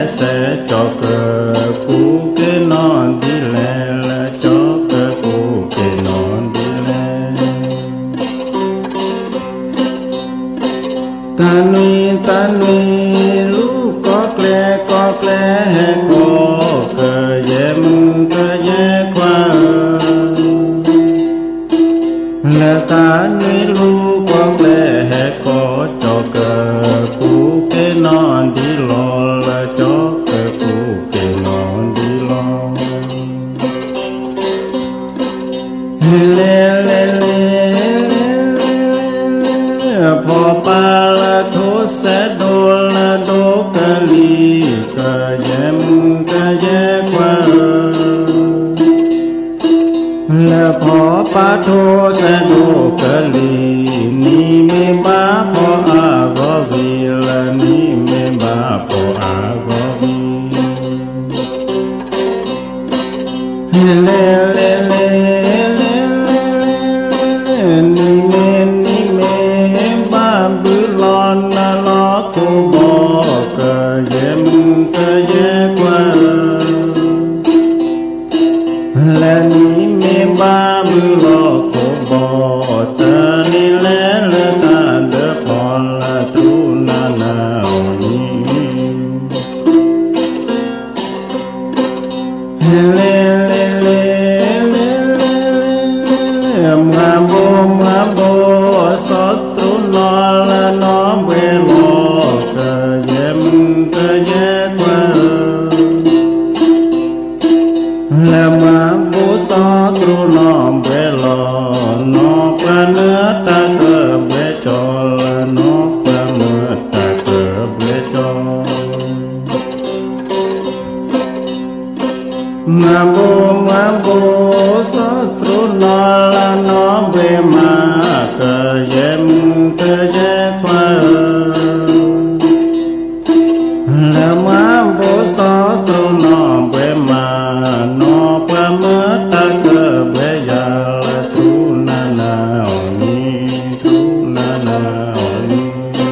စဲးကၠီၤကၢၢ် ကူၣ်က့ၤနီၢ်ဒ်လဲၣ်, လၢကၠီၤကၢၢ်ကူၣ်က့ၤနီၢ်ဒ်လဲၣ်. တၢ်နွံတၢ်နွံ လူၤကီၢ်ကျဲကီၢ်ကျဲဟဲကီၢ်, ကယဲၢ်မုၣ်ကယဲၢ်ခွါဧၢ, လၢတၢ်နွံလူၤကီၢ်ကျဲဟဲကီၢ်, ကၠီၤကၢၢ်ကူၣ်က့ၤနီၢ်ဒ်လီၤ, လၢကၠီၤကၢၢ်ကူၣ်က့ၤနီၢ်ဒ်လီၤ. လဲၤလဲၤလဲၤ ဖီၣ်ပၢ်လၢထိၣ်စဲဒိၣ်လၢဒိၣ်ကလံၤ, ကယဲၢ်မုၣ်ကယဲၢ်ခွါဧၢ, လၢဖီၣ်ပၢ်ထိၣ်စဲဒိၣ်ကလံၤ, နံၤမ့ၢ်ဘၣ်ဖီၣ်အဂီၢ်ဝံၤ, လၢနံၤမ့ၢ်ဘၣ်ဖီၣ်အဂီၢ်ဝံၤ လဲၤလဲၤလဲၤ နံၤမ့ၢ်နံၤမ့ၢ်ဘၣ်ဘုလီၤနၤလီၤကိၢ်ဘီ, ကယဲၢ်မုၣ်ကယဲၢ်ခွါဧၢ, လၢနံၤမ့ၢ်ဘၣ်ဘုလီၤကိၢ်ဘီ, တၢ်န့ၣ်လဲၤလၢတၢ်ဒၢးဖီၣ်လၢထူနၤနၤအီၤန့ၣ် လဲၤလဲၤလဲၤ မၤဘိမၤဘိ စီၤသရူးနီၢ်လၢနီၢ်ဘှဲလီၤ, ကယဲၢ်မုၣ်ကယဲၢ်ခွါဧၢ, လၢမၤဘိစီၤသရူးနီၢ်ဘှဲလီၤ, နီၢ်ပှၤနၢတၢ်ကဘှဲကၠီ, လၢနီၢ်ပှၤမၢတၢ်ကဘှဲကၠီ မၤဘိမၤဘိ စီၤသရူးနီၢ်လၢနီၢ်ဘှဲမး, ကယဲၢ်မုၣ်ကယဲၢ်ခွါဧၢ, လၢမၤဘိစီၤသရူးနီၢ်ဘှဲမး, နီၢ်ပှၤမၢတၢ်ကဘှဲယၤ, လၢထူနၤနၤအီၤန့ၣ်, ထူနၤနၤအီၤ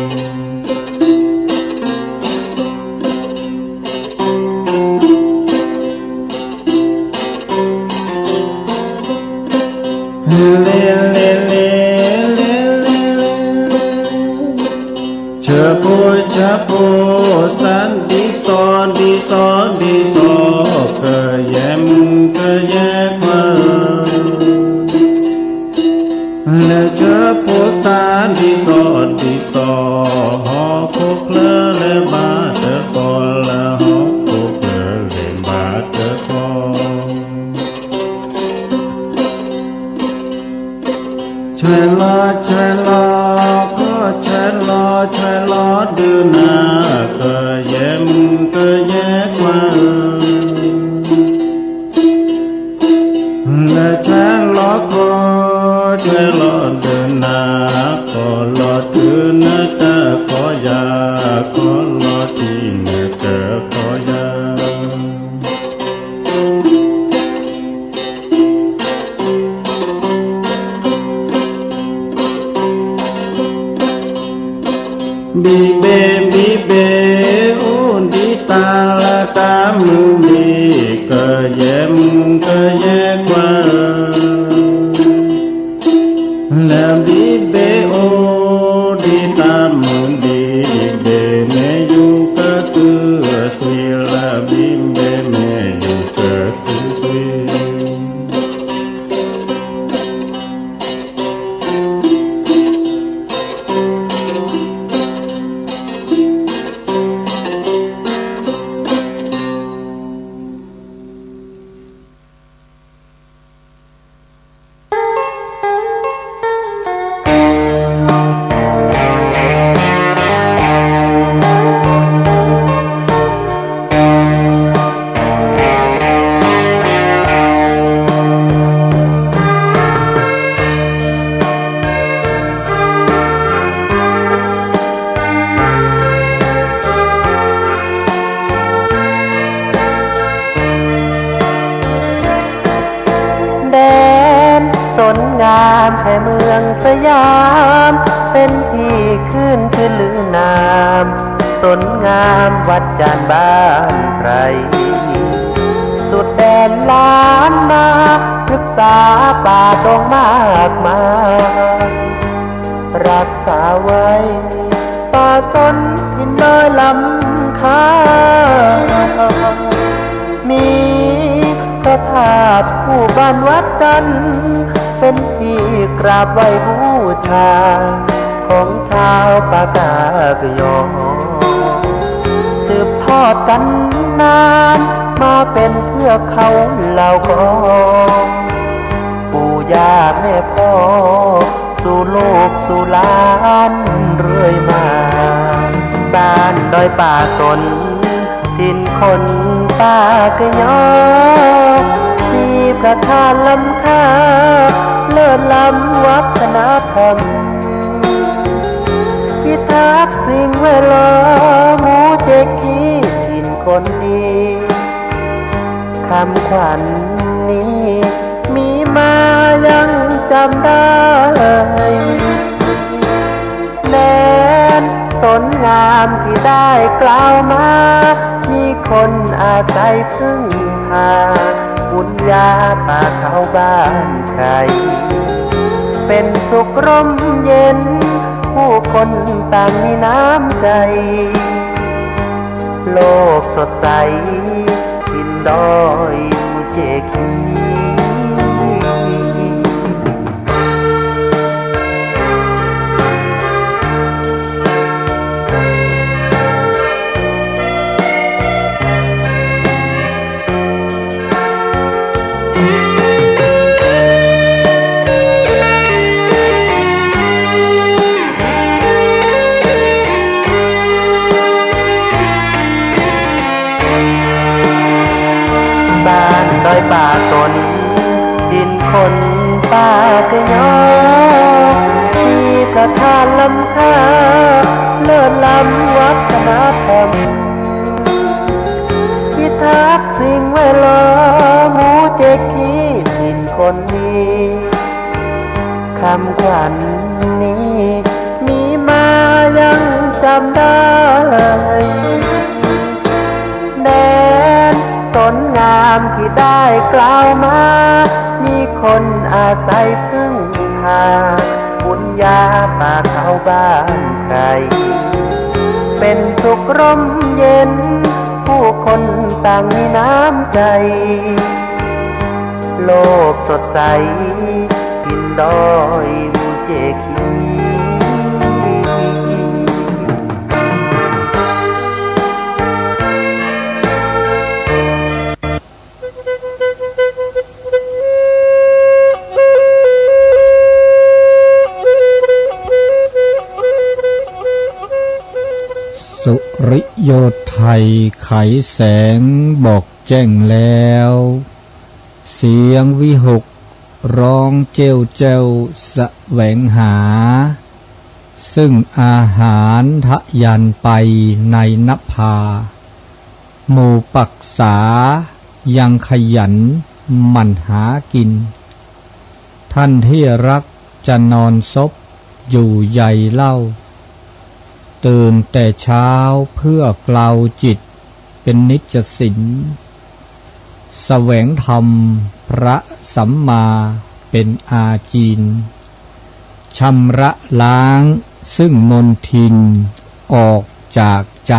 န့ၣ် လဲၤလဲၤလဲၤ ဆၢဖိဆၢဖိ စၢ်ဒံစီဒံစီဒံစီ, ကယဲၢ်မုၣ်ကယဲၢ်ခွါဧၢ, လၢဆၢဖိသၣ်ဒံစီဒံစီ, ဟီၣ်ခိၣ်ချၢလၢဘၣ်တၢ်ဃီ, လၢဟီၣ်ခိၣ်ချၢလၢဘၣ်တၢ်ဃီ ဆွဲလီၤဆွဲလီၤ ခီၣ်ဆွဲလီၤဆွဲလီၤဒုးနၤ, ကယဲၢ်မုၣ်ကယဲၢ်ခွါဧၢ, လၢဆွဲလီၤခီၣ်ဆွဲလီၤဒုးနၤ, ခီၣ်လီၤတုၤနတၢ်ခီယၤ, ခီၣ်လီၤတုၤနတၢ်ခီယၤ ဘံၣ်ဘ့ၣ်ဘံၣ်ဘ့ၣ် အိၣ်ဒံးတၢ်လၢတၢ်မုၢ်နံၤ, ကယဲၢ်မုၣ်ကယဲၢ်ခွါဧၢ, လၢဘံၣ်ဘ့ၣ်အိၣ်ဒံးတၢ်မုၢ်နံၤ, ဘံၣ်ဘ့ၣ်မ့ၢ်ယူၤကတုၤအသွံၣ်, လၢဘံၣ်ဘ့ၣ်မ့ၢ်ယူၤကတုၤသွံၣ် แดนสนงามแห่เมืองสยาม เป็นที่ขึ้นชื่อลือนาม สนงามวัดจันทร์บ้านใคร สุดแดนล้านนา พฤกษาป่าดงมากมาย รักษาไว้ ป่าสนถิ่นดอยลำคา มีพระธาตุคู่บ้านวัดจันทร์ เป็นที่กราบไหว้บูชา ของชาวปากากยอ สืบทอดกันนาน มาเป็นเทือกเขาเหล่ากอ ปู่ย่าแม่พ่อ สู่ลูกสู่หลานเรื่อยมา บ้านดอยป่าสน ถิ่นคนปากยอ มีพระธาตุล้ำค่า เลิศล้ำวัฒนธรรม พิทักษ์สิ่งแวดล้อม หมู่เจ๊กขี้ถิ่นคนดี คำขวัญนี้มีมายังจำได้ แดนสนงามที่ได้กล่าวมา มีคนอาศัยพึ่งพา บุญญาป่าเขาบ้านใคร เป็นสุขร่มเย็น ผู้คนต่างมีน้ำใจ โลกสดใส ถิ่นดอยภูเจกขี บ้านดอยป่าสน ถิ่นคนปากยอ มีพระธาตุล้ำค่า เลิศล้ำวัฒนธรรม พิทักษ์สิ่งแวดล้อม หมู่เจ๊กขี้ถิ่นคนดี คำขวัญนี้มีมายังจำได้ แดนสนงามที่ได้กล่าวมา มีคนอาศัยพึ่งพา บุญญาป่าเขาบ้านใคร เป็นสุขร่มเย็น ผู้คนต่างมีน้ำใจ โลกสดใส ถิ่นดอยภูเจกขี สุริโยไทยไขแสงบอกแจ้งแล้ว เสียงวิหกร้องเจ้วเจ้วแสวงหา ซึ่งอาหารทะยานไปในนภา หมู่ปักษายังขยันหมั่นหากิน ท่านที่รักจะนอนซบอยู่ใยเล่า ตื่นแต่เช้าเพื่อกลาวจิตเป็นนิจสิน แสวงธรรมพระสัมมาเป็นอาจีน ชำระล้างซึ่งมลทินออกจากใจ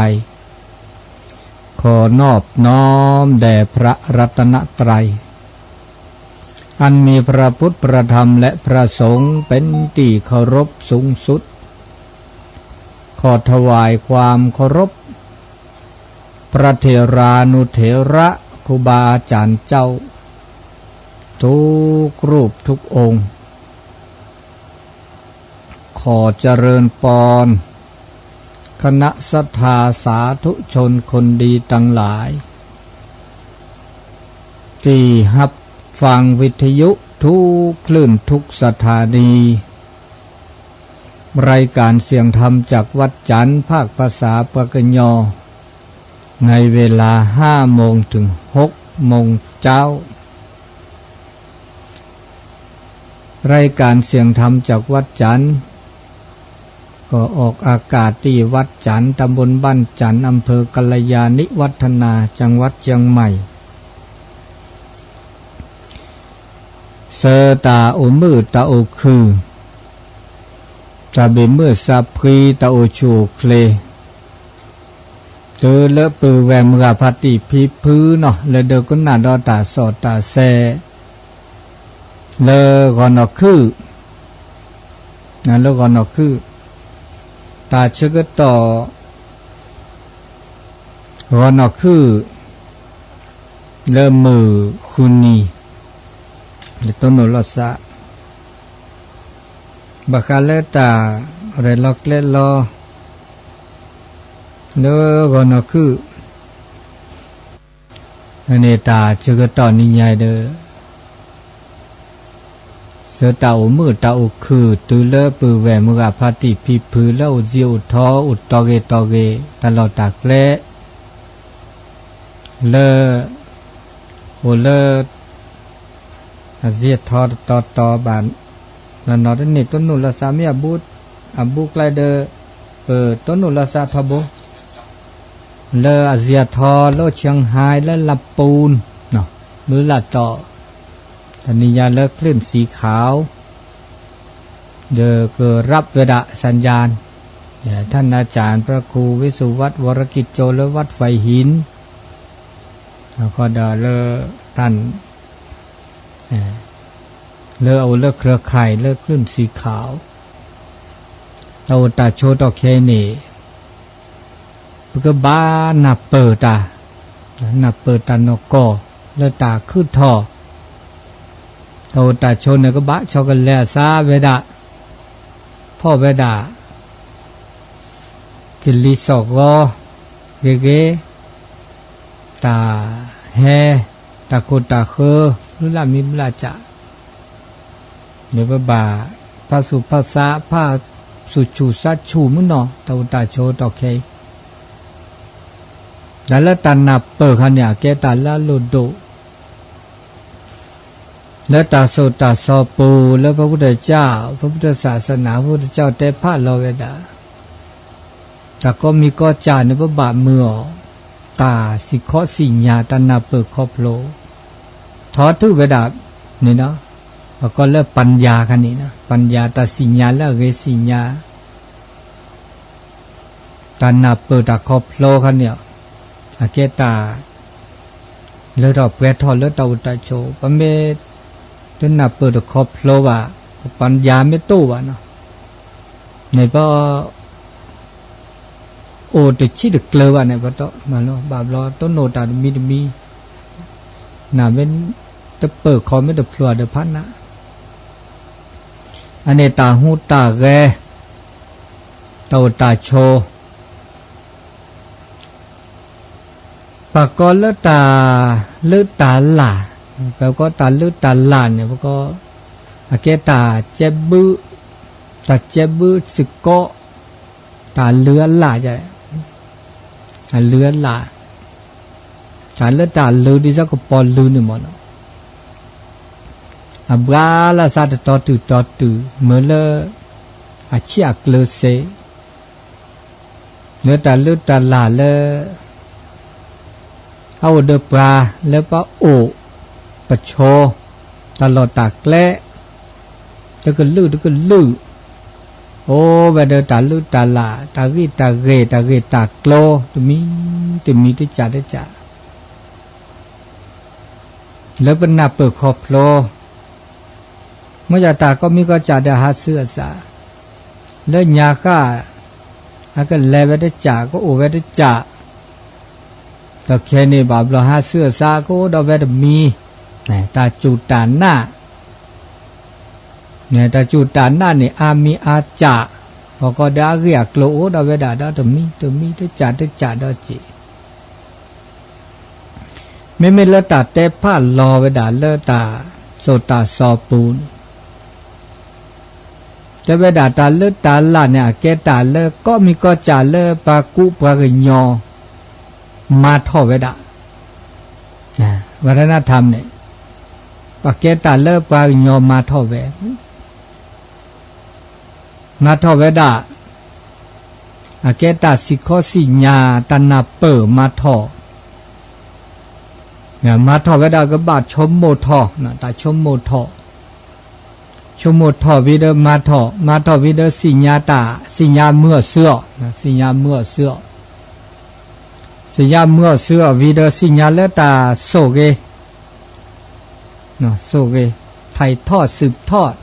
ขอนอบน้อมแด่พระรัตนตรัย อันมีพระพุทธพระธรรมและพระสงฆ์เป็นที่เคารพสูงสุด ขอถวายความเคารพ พระเถรานุเถระครูบาอาจารย์เจ้า ทุกรูปทุกองค์ ขอเจริญปอน คณะศรัทธาสาธุชนคนดีทั้งหลาย ที่ฮับฟังวิทยุทุกคลื่นทุกสถานี รายการเสียงธรรมจากวัดจันทร์ภาคภาษาปากะยอ ในเวลาห้าโมงถึงหกโมงเจ๊า รายการเสียงธรรมจากวัดจันทร์ ก็ออกอากาศที่วัดจันทร์ ตำบลบ้านจันทร์ อำเภอกัลยาณิวัฒนา จังหวัดเชียงใหม่ ဆၢတၢ်အိၣ်မုာ်တၢ်အိၣ်ခုၣ်, တၢ်ဘၣ်မုာ်သးဖှံ တၢ်အိၣ်ဆူၣ်အိၣ်ချ့ တုၤလၢပုၢ်ဝဲၢ်မုၢ်ဂၤဖါတံၢ်ဖံဖုနီၤ လၢဒိကနၣ်ဒီးတၢ်စီၣ်တၢ်ဆဲး လၢဂီၤနီၢ်ခုၣ်, လၢဂီၤနီၢ်ခုၣ်, တၢ်ဆၢကတီၢ် ဂီၤနီၢ်ခုၣ် လၢမုၢ်ဃုနံၤ လၢတိၢ်နီၣ်လီၤသး ဘၣ်ဃးလၢတၢ်ရဲၣ်လီၤကျဲၤလီၤ လၢဂီၤနီၢ်ခုၣ် န့ၣ်တၢ်ဆၢကတီၢ်နံၤညါဒီး ဆၢတၢ်အိၣ်မုာ်တၢ်အိၣ်ခုၣ် တုၤလၢပုၢ်ဝဲၢ်မုၢ်ဂၤဖါတံၢ်ဖံဖု လၢအိၣ်စ့အိၣ်ထီ အိၣ်တီဂ့ၤတီဂ့ၤ တၢ်လီၢ်တၢ်ကျဲ လၢ အိၣ်လၢ အစ့အထီတတီၤတီၤဘၣ် နီၢ်နီၢ်တန့ၢ်တိၢ်နီၣ်လီၤသး မ့ၢ်အဘူးကျဲဒီး ပတိၢ်နီၣ်လီၤသးထီဘိ လၢအစ့အထီ လၢ Shanghai လၢ လါပူၣ် မုၢ်လၢ်တီၤ တနံၤညါလၢ คลื่นสีขาว ဒီးကရပ်ဝဲဒၣ် สัญญาณ ท่านอาจารย์พระครูวิสุวัฒน์ วรกิจโจ လၢ วัดไฟหิน အဃိဒီးလၢ ท่าน လၢအအိၣ်လၢ เครือข่าย လၢ คลื่นสีขาว တၢ်အိၣ်တၢ်ဆိးထီၣ်ခဲအံၤန့ၣ် ပကဘၣ်နၢ်ပၢၢ်တၢ်, နၢ်ပၢၢ်တၢ်နီၢ်ကီၢ် လၢတၢ်ခုၣ်ထီၣ် တၢ်အိၣ်တၢ်ဆိးန့ၣ် ကဘၣ်ဆီတလဲအသးဝဲဒၣ်, ဖီၣ်ဝဲဒၣ် ကလံၤစိးဂီၤဂ့ၤဂ့ၤ, တၢ်ဟဲ, တၢ်ခိၣ်တၢ်ဃၢ, ဘျုးလၢ်မံဘျုးလၢ်စး ဒီးပဘၣ်ဖးဆူၣ်ဖးသး ဖးဆူၣ်ဆူၣ်သးဆူၣ်မုၢ်နီၢ် တၢ်အိၣ်တၢ်ဆိးထီၣ်ခဲအံၤ, တၢ်လၢတၢ်နၢ်ပၢၢ်ခါန့ၣ် အကဲတၢ်လၢအလိၣ်ဒိၣ် လၢတၢ်သိၣ်တၢ်သီပူၤ လၢ พระพุทธเจ้า, พระพุทธศาสนา พระพุทธเจ้าတဲဖးလီၤဝဲဒၣ် တၢ်ကိးမံၤကိးစၢ်န့ၣ် ပဘၣ်မုာ်အီၤ, တၢ်စံၣ်ခီစံၣ်ညါ တၢ်နၢ်ပၢၢ်ခီဖျိ ထီထုဝဲဒၣ်န့ၣ်လီၤ. ပကိးလၢ ปัญญา ခါန့ၣ်, ปัญญา တၢ်စံၣ်ညါလၢအဂ့ၤစံၣ်ညါ တၢ်နၢ်ပၢၢ်တၢ်ခီဖျိခါန့ၣ်, အကဲတၢ် လၢထီၣ်ပှဲၤထီၣ်လၢတၢ်အိၣ်တၢ်ဆိး, ပမ့ၢ်တနၢ်ပၢၢ်တခီဖျိဘၣ်, ပ ปัญญา မ့ၢ်တအိၣ်ဘၣ်နီၤ, န့ၣ်ပ အိၣ်တဆံးတကျၢၤဘၣ်န့ၣ် ပတဘၣ်ဘျီ တိၢ်နီၣ်တၢ်တမံၤတမံၤ, နမ့ၢ်တပၢၢ်ခီမ့ၢ်တဖျိဒီးဖးနး, အန့ၣ်တၢ်ဟူးတၢ်ဂဲၤ, တၢ်အိၣ်တၢ်ဆိး ပှၤကိးလၢတၢ်လုၢ်တၢ်လၢ်, ပှၤကိးတၢ်လုၢ်တၢ်လၢ်န့ၣ် ပှၤကိး, အကဲတၢ်ကဲဘု, တၢ်ကဲဘုစ့ၢ်ကီး, တၢ်လုၢ်အလၢ်, အလုၢ်အလၢ်, တၢ်လၢတၢ်လုၢ်ဒ်သိးကပီၤလုၢ်န့ၣ်မ့ၢ်နီၤ, အဘှါလၢသးတတီၤတုၤတီၤတုၤ မ့ၢ်လၢ အဆံးအကျၢၤစ့ၢ် လၢတၢ်လုၢ်တၢ်လၢ်လၢ အအိၣ်ဒီးပှၤလၢပအိၣ်ပဆိး တၢ်လီၢ်တၢ်ကျဲ တကလုာ်တကလုာ် အိၣ်ဝဲဒီးတၢ်လုၢ်တၢ်လၢ် တၢ်ဂံၢ်တၢ်ဂ့ၤ တၢ်ဂ့ၢ်တၢ်ကျိၤ တမံၤတမံၤ တစးတစး လၢပနၢ်ပၢၢ်ခီဖျိ မ့ၢ်ယတၢ်ကိးမံၤကိးစးဒီးဟးဆူအသး လၢညါဃၣ် အကလဲၤဝဲတစး ကအိၣ်ဝဲတစး ဒီးခဲန့ၣ်ဘၣ်ဘျီဟးဆူအသး ကအိၣ်ဒီးဝဲတမံၤ တၢ်စူၢ်တၢ်နာ် တၢ်စူၢ်တၢ်နာ်န့ၣ် အါမံၤအါစး ပှၤကိးဒီးအဂ့ၢ်အကျိၤအိၣ်ဒီးဝဲဒၣ်ဒီးတမံၤတမံၤ တစးတစးဒီးစ့ၢ် မ့မ့ၢ်လၢတၢ်တဲဖးလီၤဝဲဒၣ်လၢတၢ်သိၣ်တၢ်သီပူၤန့ၣ် တဲဝဲဒၣ်တၢ်လုၢ်တၢ်လၢ်န့ၣ် အကဲတၢ်လၢကိးမံၤကိးစးလၢပှၤကူပှၤကညီ မၤထီၣ်ဝဲဒၣ် วัฒนธรรม န့ၣ် ပကဲတၢ်လၢပှၤကညီမၤထီၣ်ဝဲ မၤထီၣ်ဝဲဒၣ် အကဲတၢ်စံၣ်ခီစံၣ်ညါ တၢ်နၢ်ပၢၢ်မၤထီၣ်, မၤထီၣ်ဝဲဒၣ်ကဘၣ်ဆိကမိၣ်ထီၣ်, တၢ်ဆိကမိၣ်ထီၣ်, ဆိကမိၣ်ထီၣ်ဝံၤဒီးမၤထီၣ်, မၤထီၣ်ဝံၤဒီးစံၣ်ညါတၢ်, စံၣ်ညါမုာ်အီၣ်စုအီၣ်, စံၣ်ညါမုာ်အီၣ်စုအီၣ်, စံၣ်ညါမုာ်အီၣ်စုအီၣ်ဝံၤဒီးစံၣ်ညါလၢတၢ်ဆိၣ်ဂ့ၤ, ဆိၣ်ဂ့ၤ, ထၢၣ်ထီၣ် သုးထီၣ်,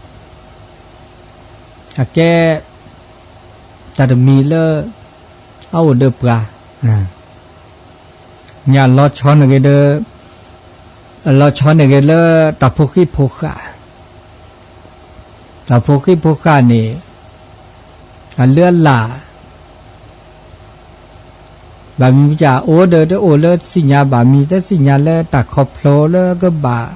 အကဲ တၢ်တမံၤလၢ အအိၣ်ဒီးပှၤ, မ့ၢ်အလီၤဆီန့ၣ်ဂ့ၤဒီး, အလီၤဆီန့ၣ်ဂ့ၤလၢတၢ်ဖိဃံဖိဃာ်, တၢ်ဖိဃံဖိဃာ်န့ၣ် အလုၢ်အလၢ် ဘၣ်မံၤမ့ၢ်ကၢ်အိၣ်ဒီးတအိၣ်လၢသ့ၣ်ညါဘၣ်မံၤ တသ့ၣ်ညါလၢတၢ်ခီဖျိလၢကဘၣ်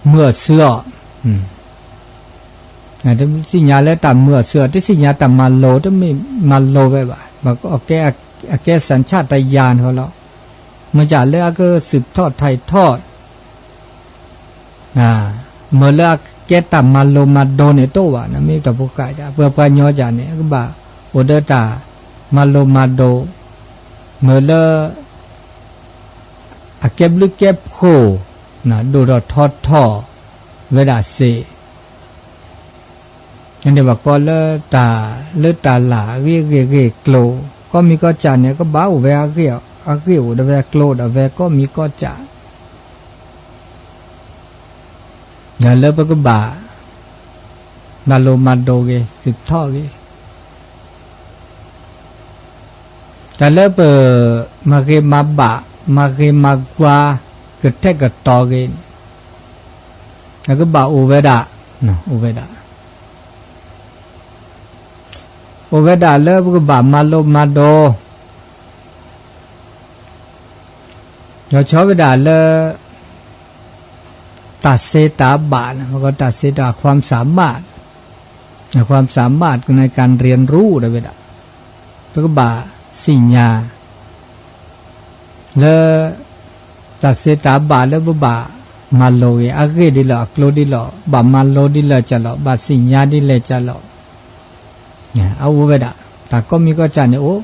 မုာ်အီၣ်စုအီၣ်, တသ့ၣ်ညါလၢတၢ်မုာ်အီၣ်စုအီၣ် တသ့ၣ်ညါတၢ်မၤလိ တမ့ၢ်မၤလိဝဲဘၣ်, အကဲစၣ်ဆၣ်တယၤန့ၣ်လီၤ, မ့ၢ်ကၢ်လၢအကသုးထီၣ်ထၢၣ်ထီၣ် မ့ၢ်လၢအကဲတၢ်မၤလိမၤဒိးန့ၣ်တအိၣ်ဘၣ်, မ့ၢ်တၢ်ဖိဃာ် ပှၤပှၤညီကၢ်န့ၣ် ကဘၣ်အိၣ်ဒီးတၢ်မၤလိမၤဒိး, မ့ၢ်လၢ အကဲဘျုးကဲဖှိၣ်, ဒိၣ်ထီၣ်ထီထီၣ်ဝဲဒၣ်စ့ၢ်, န့ၣ်ဘၣ်ကွၢ်လၢတၢ်လၢတၢ်လၢအဂ့ၢ်ဂ့ၢ်ဂ့ၢ်ကျိၤ, ကီၢ်မံၤကီၢ်စၢ်န့ၣ် ကဘၣ်အိၣ်ဝဲအဂ့ၢ်, အဂ့ၢ်အိၣ်ဒီးဝဲကျိၤဒီးဝဲကီၢ်မံၤကီၢ်စၢ် လၢပကဘၣ် မၤလိမၤဒိးဂ့ၤ သုးထီၣ်ဂ့ၤ, တၢ်လၢပ မၤဂ့ၤမၤဘၣ် မၤဂ့ၤမၤကွၢ် ကထဲကတီၤဂ့ၤန့ၣ် ကဘၣ်အိၣ်ဝဲဒၣ်, အိၣ်ဝဲဒၣ်, အိၣ်ဝဲဒၣ်လၢပကဘၣ်မၤလိမၤဒိး လီၤဆီဝဲဒၣ်လၢ တၢ်စ့တၢ်ဘၣ်, တၢ်စ့တၢ် ความสามารถ, ความสามารถ ในการเรียนรู้ တဲဝဲဒၣ်, ပကဘၣ်သ့ၣ်ညါ လၢ တၢ်စ့တၢ်ဘၣ်လၢပဘၣ်မၤလိဂ့ၤ အဂ့ၢ်ဒ်လဲၣ် အကျိၤဒ်လဲၣ် ဘၣ်မၤလိဒ်လဲၣ်ကၢ်လီၤ ဘၣ်သ့ၣ်ညါဒ်လဲၣ်ကၢ်လီၤ အအိၣ်ဝဲဒၣ်, တၢ်ကီမံၤကီၢ်စၢ်န့ၣ်အိၣ်,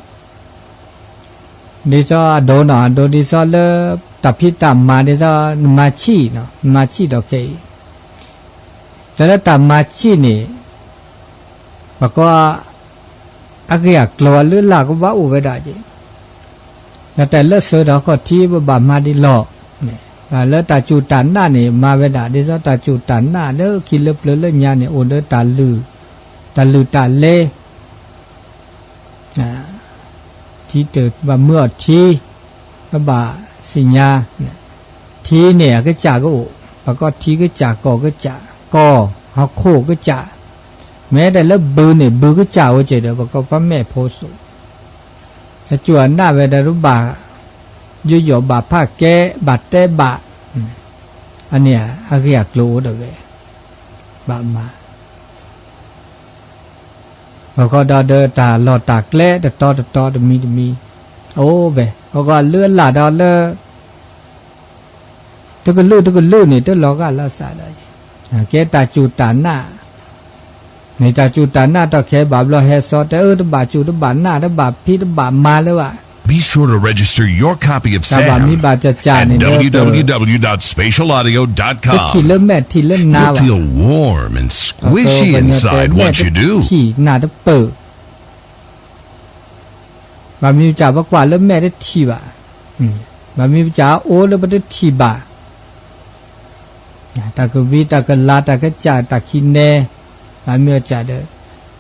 ဒ်သိးအဒိနီၤ အဒိဒ်သိးလၢ တၢ်ဖံးတၢ်မၤဒ်သိး နမၤဆံၣ်နီၤ နမၤဆံၣ်ဒီးခဲအံၤ, တၢ်လၢတၢ်မၤဆံၣ်န့ၣ် ပှၤကီ အဂ့ၢ်အကျိၤအလုၢ်အလၢ်ကဘၣ်အိၣ်ဝဲဒၣ်က့ၤ, ဒီးတၢ်လၢစၢၤဒီးခီၣ်ထံးပဘၣ်မၤဒ်လဲၣ်, လၢတၢ်စူၢ်တၢ်နာ်န့ၣ် မၤဝဲဒၣ် ဒ်သိးတၢ်စူၢ်တၢ်နာ်လၢခံလၢပျၢၤလၢညါန့ၣ် အိၣ်ဒီး တၢ်လုၢ်တၢ်လဲ ထံတဘၣ်မုာ်အီၣ်ထံ, ပဘၣ်သ့ၣ်ညါ, ထံန့ၣ် အကစၢ်ကအိၣ်, ပှၤကီထံကစၢ် ကီၢ်ကစၢ်, ကီၢ်ဟီၣ်ခိၣ်ကစၢ်, မ့ၢ်တဲလၢဘုန့ၣ် ဘုကစၢ်အိၣ်က့ၤဒီး ပှၤကီပှၤမဲာ်ဖိစိး, တစူၢ်အနၢ်ဝဲဒီးတဘၣ် ယူးယီၣ်ဘၣ်ဖးကဲ ဘၣ်တဲဘၣ်, အန့ၣ်အဂ့ၢ်အကျိၤအိၣ်ဒီးဝဲ, ဘၣ်မၤ အဃိဒီးဒီးတၢ်လီၢ်တၢ်ကျဲတတီတတီတမံၤတမံၤ, အအိၣ်ဝဲ, အဃိအလုၢ်အလၢ်ဒီးလၢ တကလုာ်တကလုာ်န့ၣ် တလီၤဂာ်လီၤစးဒီး, ကဲတၢ်စူၢ်တၢ်နာ်, မ့ၢ်တၢ်စူၢ်တၢ်နာ်တီၢ်ခဲဘၣ်ဘျီဟဲစီၤတဲအၢ တဘၣ်စူၢ်တဘၣ်နာ် တဘၣ်ဖံးတဘၣ်မၤလၢၤဘၣ် Be sure to register your copy of Sam တၢ်ဘၣ်မံဘၣ်ကၢ်ကၢ်န့ၣ် at w w w dot spatial audio dot com. တထံၣ်လၢမဲာ်ထံၣ်လၢနါဘၣ်, ပှၤကညီတဲမဲာ်တထံၣ်နါတပၢၢ်, ဘၣ်မံပစၢ်ပကွၢ်လၢမဲာ်တထံၣ်ဘၣ်, ဘၣ်မံပစၢ်အိၣ်လၢပတထံၣ်ဘၣ် တၢ်ကဝံၤတၢ်ကလၤ တၢ်ကစၢ်တၢ်ခံနဲ, ဘၣ်မံအီၤကဒီး,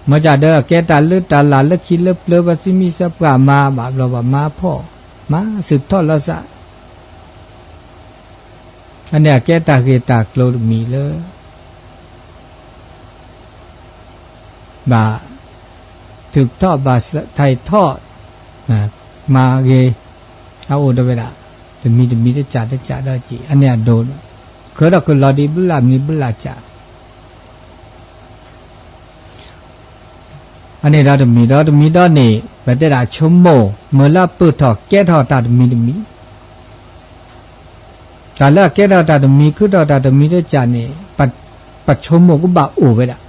မ့ၢ်ကဒီး အကဲတၢ်လၢတၢ်လၢ်လၢခံလၢပျၢၤ ပှၤသံမံသးပှၢ်မၤ ဘၣ်ဘျီဘၣ်မၤဖှီၣ်, မၤသုးထီၣ်လီၤစး, အန့ၣ်အကဲတၢ်ဂ့ၢ်တၢ်ကျိၤတမံၤလၢ ဘၣ်သုးထီၣ်ဘၣ်ထံထီၣ်, မၤဂ့ၤ, အအိၣ်ဒီးဝဲဒၣ်, တမံၤတမံၤတစးတစးဒီးက့ၤ အန့ၣ်အဒိ, ကဒီးကလီၤဒံးဘျုးလၢ်မံၤဘျုးလၢ်စး အန့ၣ်ဒီးတမံၤဒီးတမံၤဒီးန့ၣ် ပတဲဒၣ်ဆိကမိၣ် မ့ၢ်လၢအပၢၢ်ထီၣ်ကဲထီၣ်တၢ်တမံၤတမံၤ, တၢ်လၢအကဲထီၣ်တၢ်တမံၤ ခုထီၣ်တၢ်တမံၤတစးန့ၣ် ပဆိကမိၣ်ကဘၣ်အိၣ်ဝဲဒၣ်,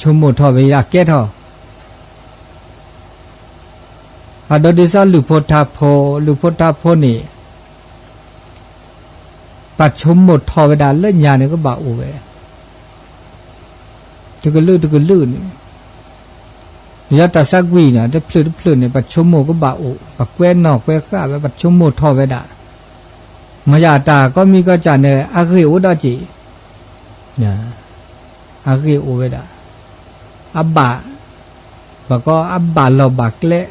ဆိကမိၣ်ထီၣ်ဝဲဒၣ်ကဲထီၣ်, အဒိဒ်သိးလုၢ်ဖိထါဖိ, လုၢ်ဖိထါဖိန့ၣ် ပှၤဆိကမိၣ်ထီၣ်ဝဲဒၣ်လၢညါန့ၣ်ကဘၣ်အိၣ်ဝဲ တကလုာ်တကလုာ်န့ၣ်, ယတၢ်သးကွံာ်န့ၣ် တဖျၢၣ်တဖျၢၣ်န့ၣ် ပှၤဆိကမိၣ်ကဘၣ်အိၣ်, ပှၤကွဲနီၣ်ကွဲဃာ်ဝဲ ပှၤဆိကမိၣ်ထီၣ်ဝဲဒၣ်, မ့ၢ်ယတၢ်ကိးမံၤကိးကၢ်န့ၣ် အဂ့ၢ်အိၣ်ဒီးက့ၤ အဂ့ၢ်အိၣ်ဝဲဒၣ်, အဘၣ်, ပှၤကိးအဘၣ်လီၢ်ဘၣ်ကျဲ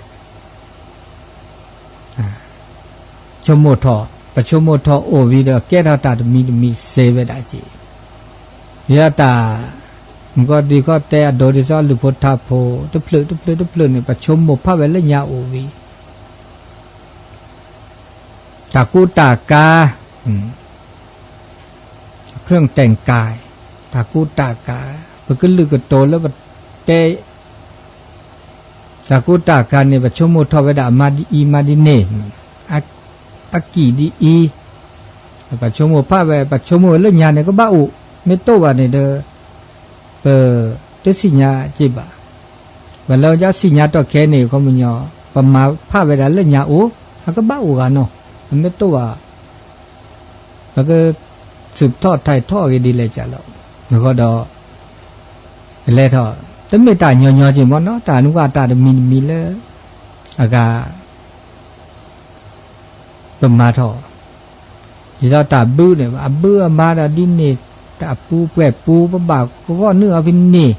ဆိကမိၣ်ထီၣ်, ပဆိကမိၣ်ထီၣ်အိၣ်ဝံၤဒီး ကဲထီၣ်တၢ်တမံၤတမံၤစ့ဝဲဒၣ်က့ၤ, ယတၢ်, မုၢ်ကီၢ်ဒံခီၣ်တဲအဒိဒ်သိးလုၢ်ဖိထါဖိ, တဖျၢၣ်တဖျၢၣ်တဖျၢၣ်န့ၣ် ပဆိကမိၣ်ဖးဝဲလၢညါအိၣ်ဝံၤ တၢ်ကူတၢ်ကၤ, เครื่องแต่งกาย, တၢ်ကူတၢ်ကၤ, ပကလုာ်ကတိၤလၢပတဲ, တၢ်ကူတၢ်ကၤန့ၣ် ပဆိကမိၣ်ထီၣ်ဝဲဒၣ်အမါဒ်အံၤမါဒ်န့ၣ်, အကံၣ်ဒ်အံၤ, ပဆိကမိၣ်ဖးဝဲ ပဆိကမိၣ်ဝဲလၢညါန့ၣ်ကဘၣ်အိၣ်, မ့ၢ်တအိၣ်ဘၣ်န့ၣ်ဒီး ပတသ့ၣ်ညါက့ၤဘၣ်. ပှၤလၢယသ့ၣ်ညါတီၢ်ခဲအံၤန့ၣ် ခီပညီ, ပမၤဖးဝဲဒၣ်လၢညါအိၣ်, အကဘၣ်အိၣ်ဂၤနီၤ, အမ့ၢ်တအိၣ်ဘၣ်, ပကသုးထီၣ်ထးထီၣ်ဂ့ၤဒ်လဲၣ်ကၢ်လီၤ. အဃိဒီး ကလဲၤထီၣ်, တမ့ၢ်တၢ်ညီညီက့ၤမ့ၢ်နီၤ, တၢ်နုာ်တၢ်တမံၤတမံၤလၢ အဂၤ ပမၤထီၣ်, ဒ်သိးတၢ်ဘုန့ၣ် အဘုအမါဒီးဒ်န့ၣ်, တၢ်ပူၤပှဲၤပူၤ ပဘၣ်ဂီၢ်နုာ်အီၤဖဲန့ၣ်,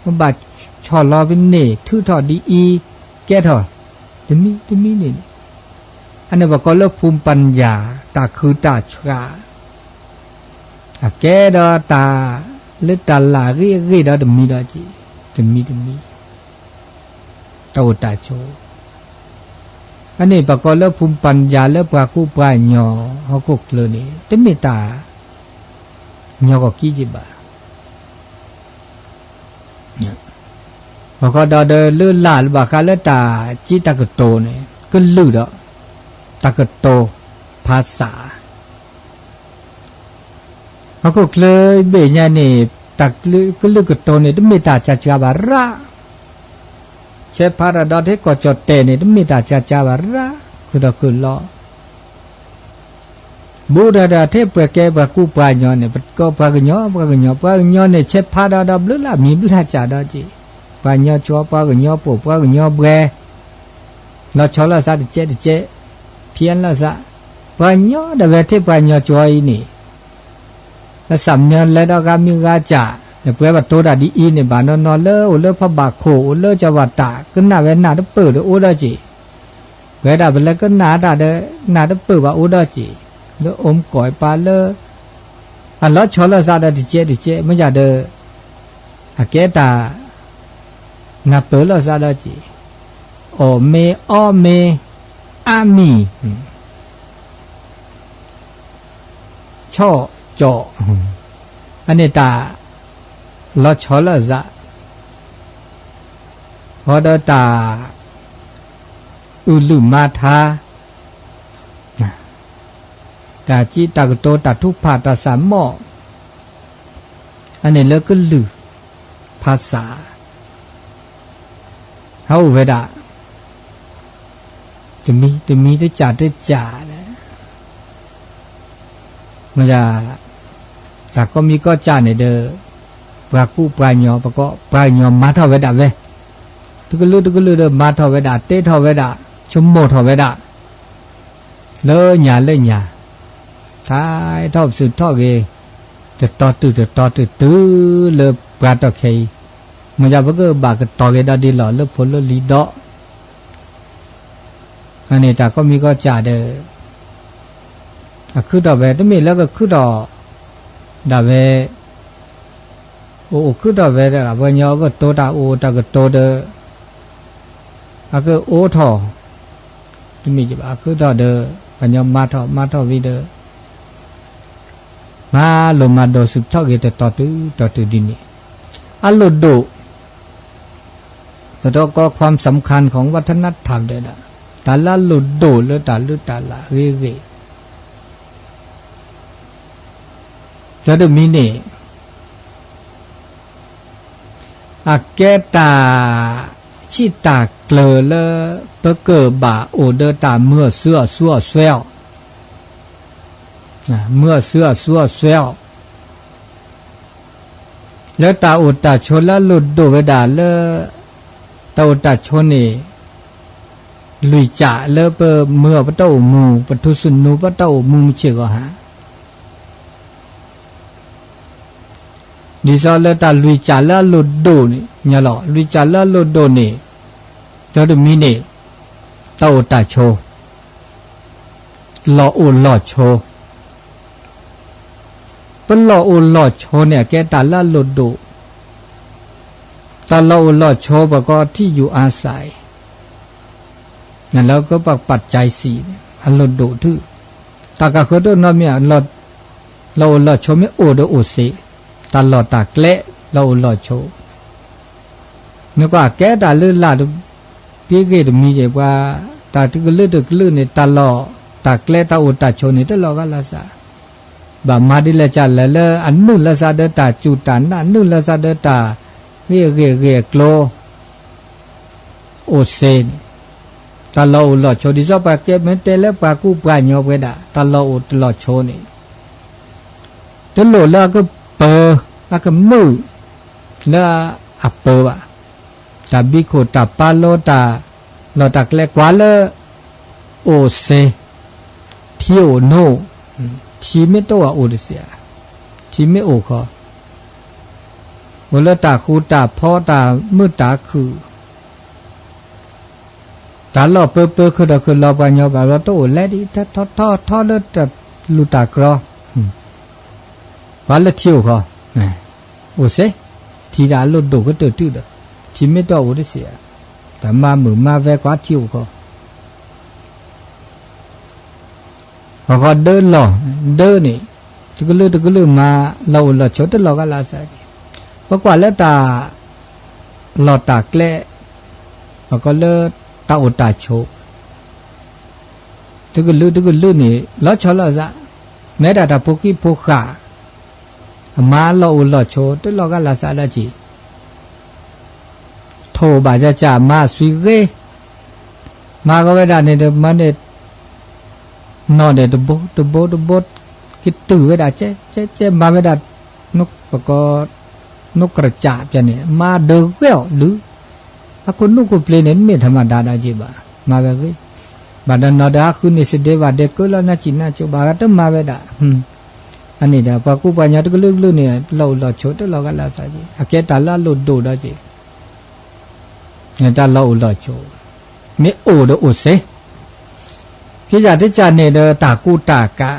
ပဘၣ်ဆီၣ်လီၤဖဲန့ၣ်, ထုးထီၣ်ဒ်အံၤ, ကဲထီၣ်, တမံၤတမံၤန့ၣ်, အန့ၣ်ပှၤကိးလၢ ภูมิปัญญา, တၢ်ခုတၢ်ဆှး, အကဲဒီးတၢ်လၢတၢ်လၢအဂ့ၤအဂ့ၤဒီးတမံၤဒီးက့ၤ, တမံၤတမံၤ တၢ်အိၣ်တၢ်ဆိး, အန့ၣ်ပှၤကိးလၢ ภูมิปัญญา လၢပှၤကူပှၤကညီဟီၣ်ခိၣ်ချၢန့ၣ် တမ့ၢ်တၢ်ညီကီၢ်ကံက့ၤဘၣ်. အဃိဒီးလၢလၢ်လၢဘၣ်ဃးလၢတၢ်ကံးတၢ်ကတိၤန့ၣ် ကလုာ်ဒီး တၢ်ကတိၤ ภาษา ဟီၣ်ခိၣ်ချၢဘ့ၣ်ညါန့ၣ် တၢ်ကလုာ်ကတိၤန့ၣ် တမ့ၢ်တၢ်စှၤစှၤဘၣ်ရၣ်, ဆဲးဖးဒီးဒီးထဲကီၢ်ကၠီၣ်တဲာ်န့ၣ် တမ့ၢ်တၢ်စှၤစှၤဘၣ်ရၣ်, ခုၣ်ထီၣ်ခုၣ်လီၤ ဘူးဒီးဒီးထဲပှဲၤကဲပှၤကူပှၤကညီန့ၣ် ပကိးပှၤကညီ ပှၤကညီ ပှၤကညီန့ၣ် ဆဲးဖးဒီးဒီးဘျုးလၢ်မံၤဘျုးလၢ်ကၢ်ဒီးက့ၤ, ပှၤကညီကၠီ ပှၤကညီပိာ် ပှၤကညီဘှဲ လီၤဆီလိာ်သးတကဲးတကဲး, ဖံးအလီၤသး, ပှၤကညီဒၣ်ဝဲထဲပှၤကညီကၠီအံၤန့ၣ် အသးမံလဲၤဒီးဂၤမံၤဂၤကၢ်, နပှဲၤဘၣ်တိၤတၢ်ဒ်အံၤန့ၣ် ဘၣ်နီၢ်နီၢ်လၢအိၣ်လၢဖီဘၣ်ခိၣ် အိၣ်လၢကၠီဘၣ်တၢ် ကနၣ်ဝဲနၢ်တပၢၢ်ဒီးအိၣ်ဒီးက့ၤ, ပှဲၤဒၣ်ပလဲၤကနၣ်တၢ်ဒီး နၢ်တပၢၢ်ဘၣ်အိၣ်ဒီးက့ၤ, လၢအိၣ်မူကီၢ်ပၤလၢ အလီၤဆီလိာ်သးဒီးတကဲးတကဲး မ့ၢ်ယၤဒီး အကဲတၢ် နၢ်ပၢၢ်လိာ်သးဒီးက့ၤ, အီၣ်မ့ၤအီမ့ၤ အါမံၤ ဆီၣ်ကၠီၣ်, အန့ၣ်တၢ်လီၤဆီလိာ်သး, ဃီဒီးတၢ်အုၣ်လုၢ်မၤထါ, တၢ်ကံးတၢ်ကတိၤ တၢ်ထုကဖၣ် တၢ်သးမီၣ်, အန့ၣ်လၢကလုာ် ภาษา ဟဲအိၣ်ဝဲဒၣ် တမံၤတမံၤ တကၢ်တကၢ် မ့ၢ်ဒၣ် တၢ်ကိးမံၤကိးကၢ်န့ၣ်ဒီး ပှၤကူပှၤကညီ ပှၤကညီမၤထီၣ်ဝဲဒၣ်ဝဲ, တကလုာ်တကလုာ်ဒီးမၤထီၣ်ဝဲဒၣ် တဲထီၣ်ဝဲဒၣ် ဆိကမိၣ်ထီၣ်ဝဲဒၣ် လၢညါလၢညါ, ထါထီၣ်ပသုးထီၣ်ဂ့ၤ တတီၤတုၤတတီၤတုၤတုၤ လၢပှၤတီၢ်ခဲအံၤ, မ့ၢ်ယၤပကဘၣ်ကတီၤက့ၤဒီးဒ်လီၤ လၢဖိလၢလံၤဒီး အန့ၣ်တၢ်ကိးမံၤကိးကၢ်ဒီး အခုၣ်ထီၣ်ဝဲ တမ့ၢ်လၢကခုၣ်ထီၣ်ဒၣ်ဝဲ, အိၣ်အိၣ်ခုၣ်ထီၣ်ဝဲဒီး ပှၤကညီအကတိၤတၢ်အိၣ်တၢ်ကတိၤဒီး အကအိၣ်ထီၣ်, တမ့ၢ်ဘၣ် အခုၣ်ထီၣ်ဒီး ပှၤကညီမၤထီၣ်မၤထီၣ်ဝံၤဒီး မၤလိာ်မၤဒိးသုးထီၣ်ဂ့ၤတတီၤတုၤတီၤတုၤဒ်န့ၣ်, အလိၣ်ဒိၣ် ပတကိး ความสำคัญของวัฒนธรรม ဒီး တၢ်လၢအလိၣ်ဒိၣ်လၢတၢ်လုၢ်တၢ်လၢ်အဂ့ၤဂ့ၤ, ဒီးတမံၤန့ၣ် အကဲတၢ် ဆံးတၢ်ကျၢၤလၢ ပကဘၣ်အိၣ်ဒီးတၢ်မုာ်အီၣ်စူၤအီၣ်စူၤအီၣ်စွဲအီၤ, မုာ်အီၣ်စူၤအီၣ်စူၤအီၣ်စွဲအီၤ, လၢတၢ်အိၣ်တၢ်ဆိးလၢအလိၣ်ဒိၣ်ဝဲဒၣ်လၢ တၢ်အိၣ်တၢ်ဆိးန့ၣ် လွံၢ်ကၠးလၢပမုာ်အီၣ်ပတၢ်အိၣ်မူ ပထူစနူပတၢ်အိၣ်မူမုၢ်ဆ့ၣ်ဂီၤဟါ ဒ်သိးလၢတၢ်လွံၢ်ကၠးလၢအလိၣ်ဒိၣ်န့ၣ် ညါလီၤ လွံၢ်ကၠးလၢအလိၣ်ဒိၣ်န့ၣ်, တၢ်တမံၤန့ၣ်, တၢ်အိၣ်တၢ်ဆိး, လီၢ်အိၣ်လီၢ်ဆိး, ပလီၢ်အိၣ်လီၢ်ဆိးန့ၣ် အကဲတၢ်လၢအလိၣ်ဒိၣ်, တၢ်လီၢ်အိၣ်လီၢ်ဆိး ပကိးထံၣ်ယူၤအါစဲး နလၢကပာ်စံး အလိၣ်ဒိၣ်ထူၣ်, တၢ်ကဃၢၤတအိၣ်နီတမံၤ, လီၢ်အိၣ်လီၢ်ဆိးမ့ၢ်အိၣ်ဒီးအိၣ်စ့, တၢ်လီၢ်တၢ်ကျဲ လီၢ်အိၣ်လီၢ်ဆိး, နကွၢ်ကဲတၢ်လၢလာ်တဘ့ၣ်ဂ့ၢ်တမံၤဒံး ပှၤတၢ်တကလုာ်တကလုာ်န့ၣ် တၢ်လီၢ်တၢ်ကျဲတၢ်အိၣ်တၢ်ဆိးန့ၣ် တလီၤဂာ်လၢစး ဘၣ်မၤဒ်လဲၣ်ကလဲၣ်လၢအနုာ်လၢစးဒီးတၢ်စူၢ်တၢ်နာ် နုာ်လၢစးဒီးတၢ်ဂ့ၢ်ဂ့ၢ်ဂ့ၢ်အကျိၤ အိၣ်စ့န့ၣ်, တၢ်လီၢ်အိၣ်လီၢ်ဆိး ဒ်သိးပှၤကဲမ့ၢ်တဲလၢပှၤကူပှၤကညီပဝဲဒၣ် တၢ်လီၢ်အိၣ်တလီၢ်ဆိးန့ၣ်, တလိၣ်လၢအကပၢၤ အကမုာ် လၢအပၢၤဘၣ်, တၢ်ဘံခိၣ်တၢ်ပာ်လိၤ တၢ်လီၢ်တၢ်ကျဲကွၢ်လၢ အိၣ်စ့, ထံအိၣ်နိ, ထံမ့ၢ်တအိၣ်အိၣ်တစ့, ထံမ့ၢ်အိၣ်ဃီ, အိၣ်လၢတၢ်ဃူတၢ်ဖိး တၢ်မုာ်တၢ်ခုၣ် တၢ်လီၢ်ပၢပၢ ခုၣ်ဒီးခုၣ်လီၤ ပှၤကညီဘၣ်ဘျီ တအိၣ်လဲၤဒံး ထီထီထီထီလၢတၢ်လူၢ်တၢ်ကြီ, ပှၤလၢထံအိၣ်ဃီ, အိၣ်စ့, ထံဒၣ်အလိၣ်ဒိၣ်ကတၢၢ်တုၤဒီး, ထံမ့ၢ်တအိၣ်အိၣ်တစ့, တၢ်မၤမုာ်မၤဝဲကွၢ်ထံအိၣ်ဃီ အဃိဒၢလီၢ်, ဒၢန့ၣ်, တကလုာ်တကလုာ်မၤ လီၢ်အိၣ်လီၢ်ဆိးတလီၤဂာ်လၢစးက့ၤ, ပကွၢ်လၢတၢ်လီၢ်တၢ်ကျဲ, ပကိးလၢတၢ်အိၣ်တၢ်ဆိး, တကလုာ်တကလုာ်န့ၣ် လီၤဆီလိာ်သး, မ့ၢ်ဒၣ်တၢ်ဖိခံဖိဃာ်, အမၤလီၢ်အိၣ်လီၢ်ဆိးတလီၤဂာ်လၢစးဒၣ်က့ၤ ထိၣ်ဘၣ်ကၢ်ကၢ် မၤအသွံၣ်ဂ့ၤ, မၤကီဝဲဒၣ်န့ၣ်ဒီး မၤန့ၣ်, နီၢ်န့ၣ်တဘိတဘိတဘိ, ကတုၤဝဲဒၣ်ကဲကဲကဲ မၤဝဲဒၣ်, ပကိး, နကရၢကၠၣ်ပျဲန့ၣ် မၤဒၢးဂ့ၤအီၤဒုး, အခိၣ်နူာ်ခိၣ်ပျ့ၤန့ၣ် တမ့ၢ်ထမၤဒါဒၣ်က့ၤဘၣ်, မၤဝဲဂ့ၤ, ဘၣ်ဒီးနီၢ်ဒီးဟးဃုန့ၢ်စဒ့ဘၣ်ဒဲး ကၢလီၤနၢ်စံၣ်နၢ်ကၠိဘၣ် တမၤဝဲဒၣ် အန့ၣ်ဒီး ပှၤကူပှၤကညီတကလုာ်ကလုာ်န့ၣ် လီၢ်အိၣ်လီၢ်ဆိးတလီၤဂာ်လၢစးက့ၤ အကဲတၢ်လၢအလိၣ်ဒိၣ်ဒီးက့ၤ တၢ်လီၢ်အိၣ်လီၢ်ဆိး, မ့ၢ်အိၣ်ဒီးအိၣ်စ့, ခံကတၢၢ်တကတၢၢ်န့ၣ်ဒီး တၢ်ကူတၢ်ကၤ,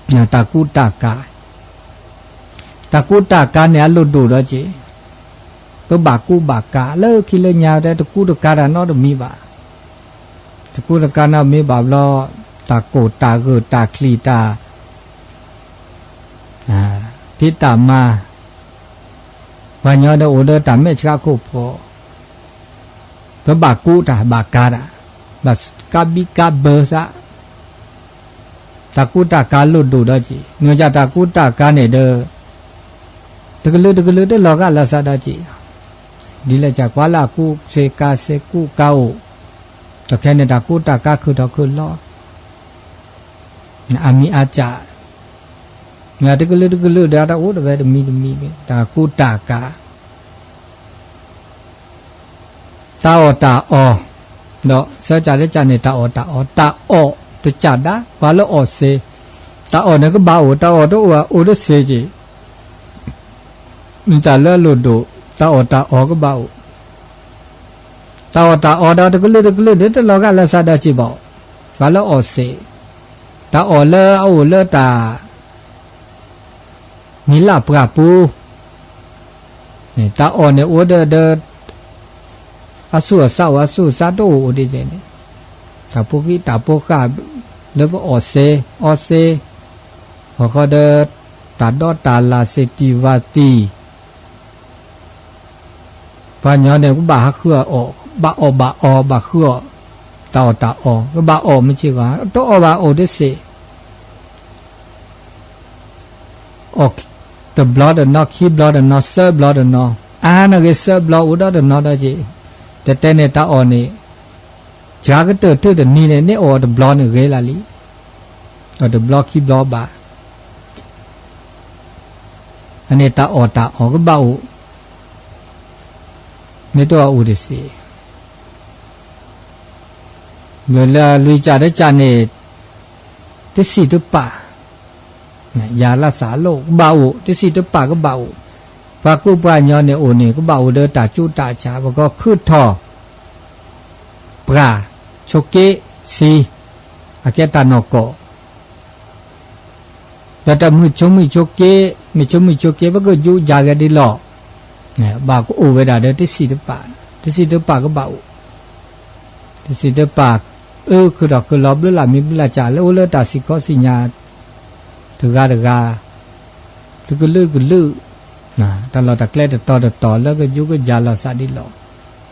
တၢ်ကူတၢ်ကၤ, တၢ်ကူတၢ်ကၤန့ၣ် အလိၣ်ဒိၣ်ဒီးက့ၤ, ပဘၣ်ကူဘၣ်ကၤလၢခံလၢညါ တဲတကူတကၤတၢ်နီတမံၤဘၣ်, တကူတကၤနီတမံၤဘၣ်ဘျီ, တၢ်ကိၢ်တၢ်ဂီၤတၢ်ချံၣ်တၢ် ဖံးတၢ်မၤ, ပှၤကညီဒီးအိၣ်ဒီးတၢ်မဲာ်ဆှးခိၣ်ဖှီၣ်, ပဘၣ်ကူတၢ်ဘၣ်ကၤတၢ်, ဘၣ်ကးဘံကးဘၢသး, တၢ်ကူတၢ်ကၤလိၣ်ဒိၣ်ဒီးက့ၤ, နကတၢၢ်တၢ်ကူတၢ်ကၤန့ၣ်ဒီး တကလုာ်တကလုာ်တလီၤဂာ်လၢသးဒီးက့ၤ, ဒ်လဲၣ်ကကွၢ်လၢအကူစ့ကၤစ့ကူကၤအိၣ်, တခဲန့ၣ်တၢ်ကူတၢ်ကၤခုၣ်ထီၣ်ခုၣ်လီၤ အမံၤအါစၢ်, တကလုာ်တကလုာ်ဒီးတၢ်အိၣ်တဝဲတမံၤတမံၤန့ၣ် တၢ်ကူတၢ်ကၤ, တၢ်အီၣ်တၢ်အီ, ဒီးဆၢကၢ်လၢကၢ်န့ၣ် တၢ်အီၣ်တၢ်အီ, တၢ်အီၣ်တကၢ်ဒၣ် ပှၤလၢအီၣ်စ့, တၢ်အီၣ်န့ၣ်ကဘၣ်အိၣ်, တၢ်အီၣ်တအိၣ်ဘၣ်အိၣ်တစ့က့ၤ တၢ်လၢအလိၣ်ဒိၣ်, တၢ်အီၣ်တၢ်အီကဘၣ်အိၣ်, တၢ်အီၣ်တၢ်အီဒီးတကလုာ်တကလုာ်န့ၣ် တလီၤဂာ်လၢသးဒီးက့ၤဘၣ်, ပှၤလၢအီၣ်စ့, တၢ်အီၣ်လၢအအိၣ်လၢတၢ် မံၤလၢ်ပှၢ်ပူၤ, တၢ်အီၣ်န့ၣ်အိၣ်ဒီးဒီး အသူၣ်အသးအိၣ် အသူၣ်အသးတအိၣ်အိၣ်ဒ်န့ၣ်, တၢ်ဖိခံတၢ်ဖိဃၢ် လၢပအီၣ်စ့, အီစ့, အဃိဒီး တၢ်ဒီတၢ်လၢ် စ့တံၢ်ဝၤတံၢ် ပှၤကညီန့ၣ် ကဘၣ်ဟးဃုအီၣ်, ဘၣ်အီၣ်ဘၣ်အီ ဘၣ်ဃုအီၣ်, တၢ်အီၣ်တၢ်အီ, ကဘၣ်အီၣ်မ့ၢ်စ့ၢ်ကီး တအီၣ်ဘၣ်အိၣ်တစ့ၢ် အီၣ်တဘျီတနီၤ ခံဘျီတနီၤ သၢဘျီတနီၤ အါနဂ့ၤဆၢဘျီအိၣ်ဒီးတနီၤဒီးက့ၤ, တဲတဲန့ၣ်တၢ်အီၣ်န့ၣ်, စှၤကတၢၢ်ထၢၣ်တနံၤန့ၣ် န့ၢ်အီၣ်တဘျီန့ၣ်ဂ့ၤလၢာ်လံ, အီၣ်တဘျီခံဘျီဘၣ်, အန့ၣ်တၢ်အီၣ်တၢ်အီၣ်ကဘၣ်အိၣ်, မ့ၢ်တအိၣ်တစ့ၢ် မ့ၢ်လၢလွံၢ်ကၠၢ်တကၠၢ်န့ၣ်, တစံးတပာ်, ယၤလၢစးလိၣ်ကဘၣ်အိၣ်, တစံးတပာ်ကဘၣ်အိၣ်, ပှၤကူပှၤကညီန့ၣ်အိၣ်န့ၣ် ကဘၣ်အိၣ်ဒီးတၢ်ကူတၢ်ကၠၢ် ပကီၢ်ခုၣ်ထီၣ်, ပှၤ, ဆိးက့, စံ, အကဲတၢ်နီၢ်ကီၢ် ဒီးတၢ်မုၢ်ဆိမုၢ်ဆိးက့, မုၢ်ဆိမုၢ်ဆိးက့ ပကယူးယၤဂဲၤဒ်လီၢ်, ဘၣ်ကအိၣ်ဝဲဒၣ်ဒီးတစံးတပာ်, တစံးတပာ်ကဘၣ်အိၣ်, တစံးတပာ်, အၢ ခုၣ်ထီၣ်ခုၣ်လီၤဘျုးလၢ်မံၤဘျုးလၢ်ကၠၢ် လၢအိၣ်လၢတၢ်စံၣ်ခီစံၣ်ညါ, တဂၤတဂၤ, တကလုာ်ကလုာ်, တၢ်လီၢ်တၢ်ကျဲတတီၤတတီၤလၢကယူးကယၤလီၤသးဒ်လီၢ်,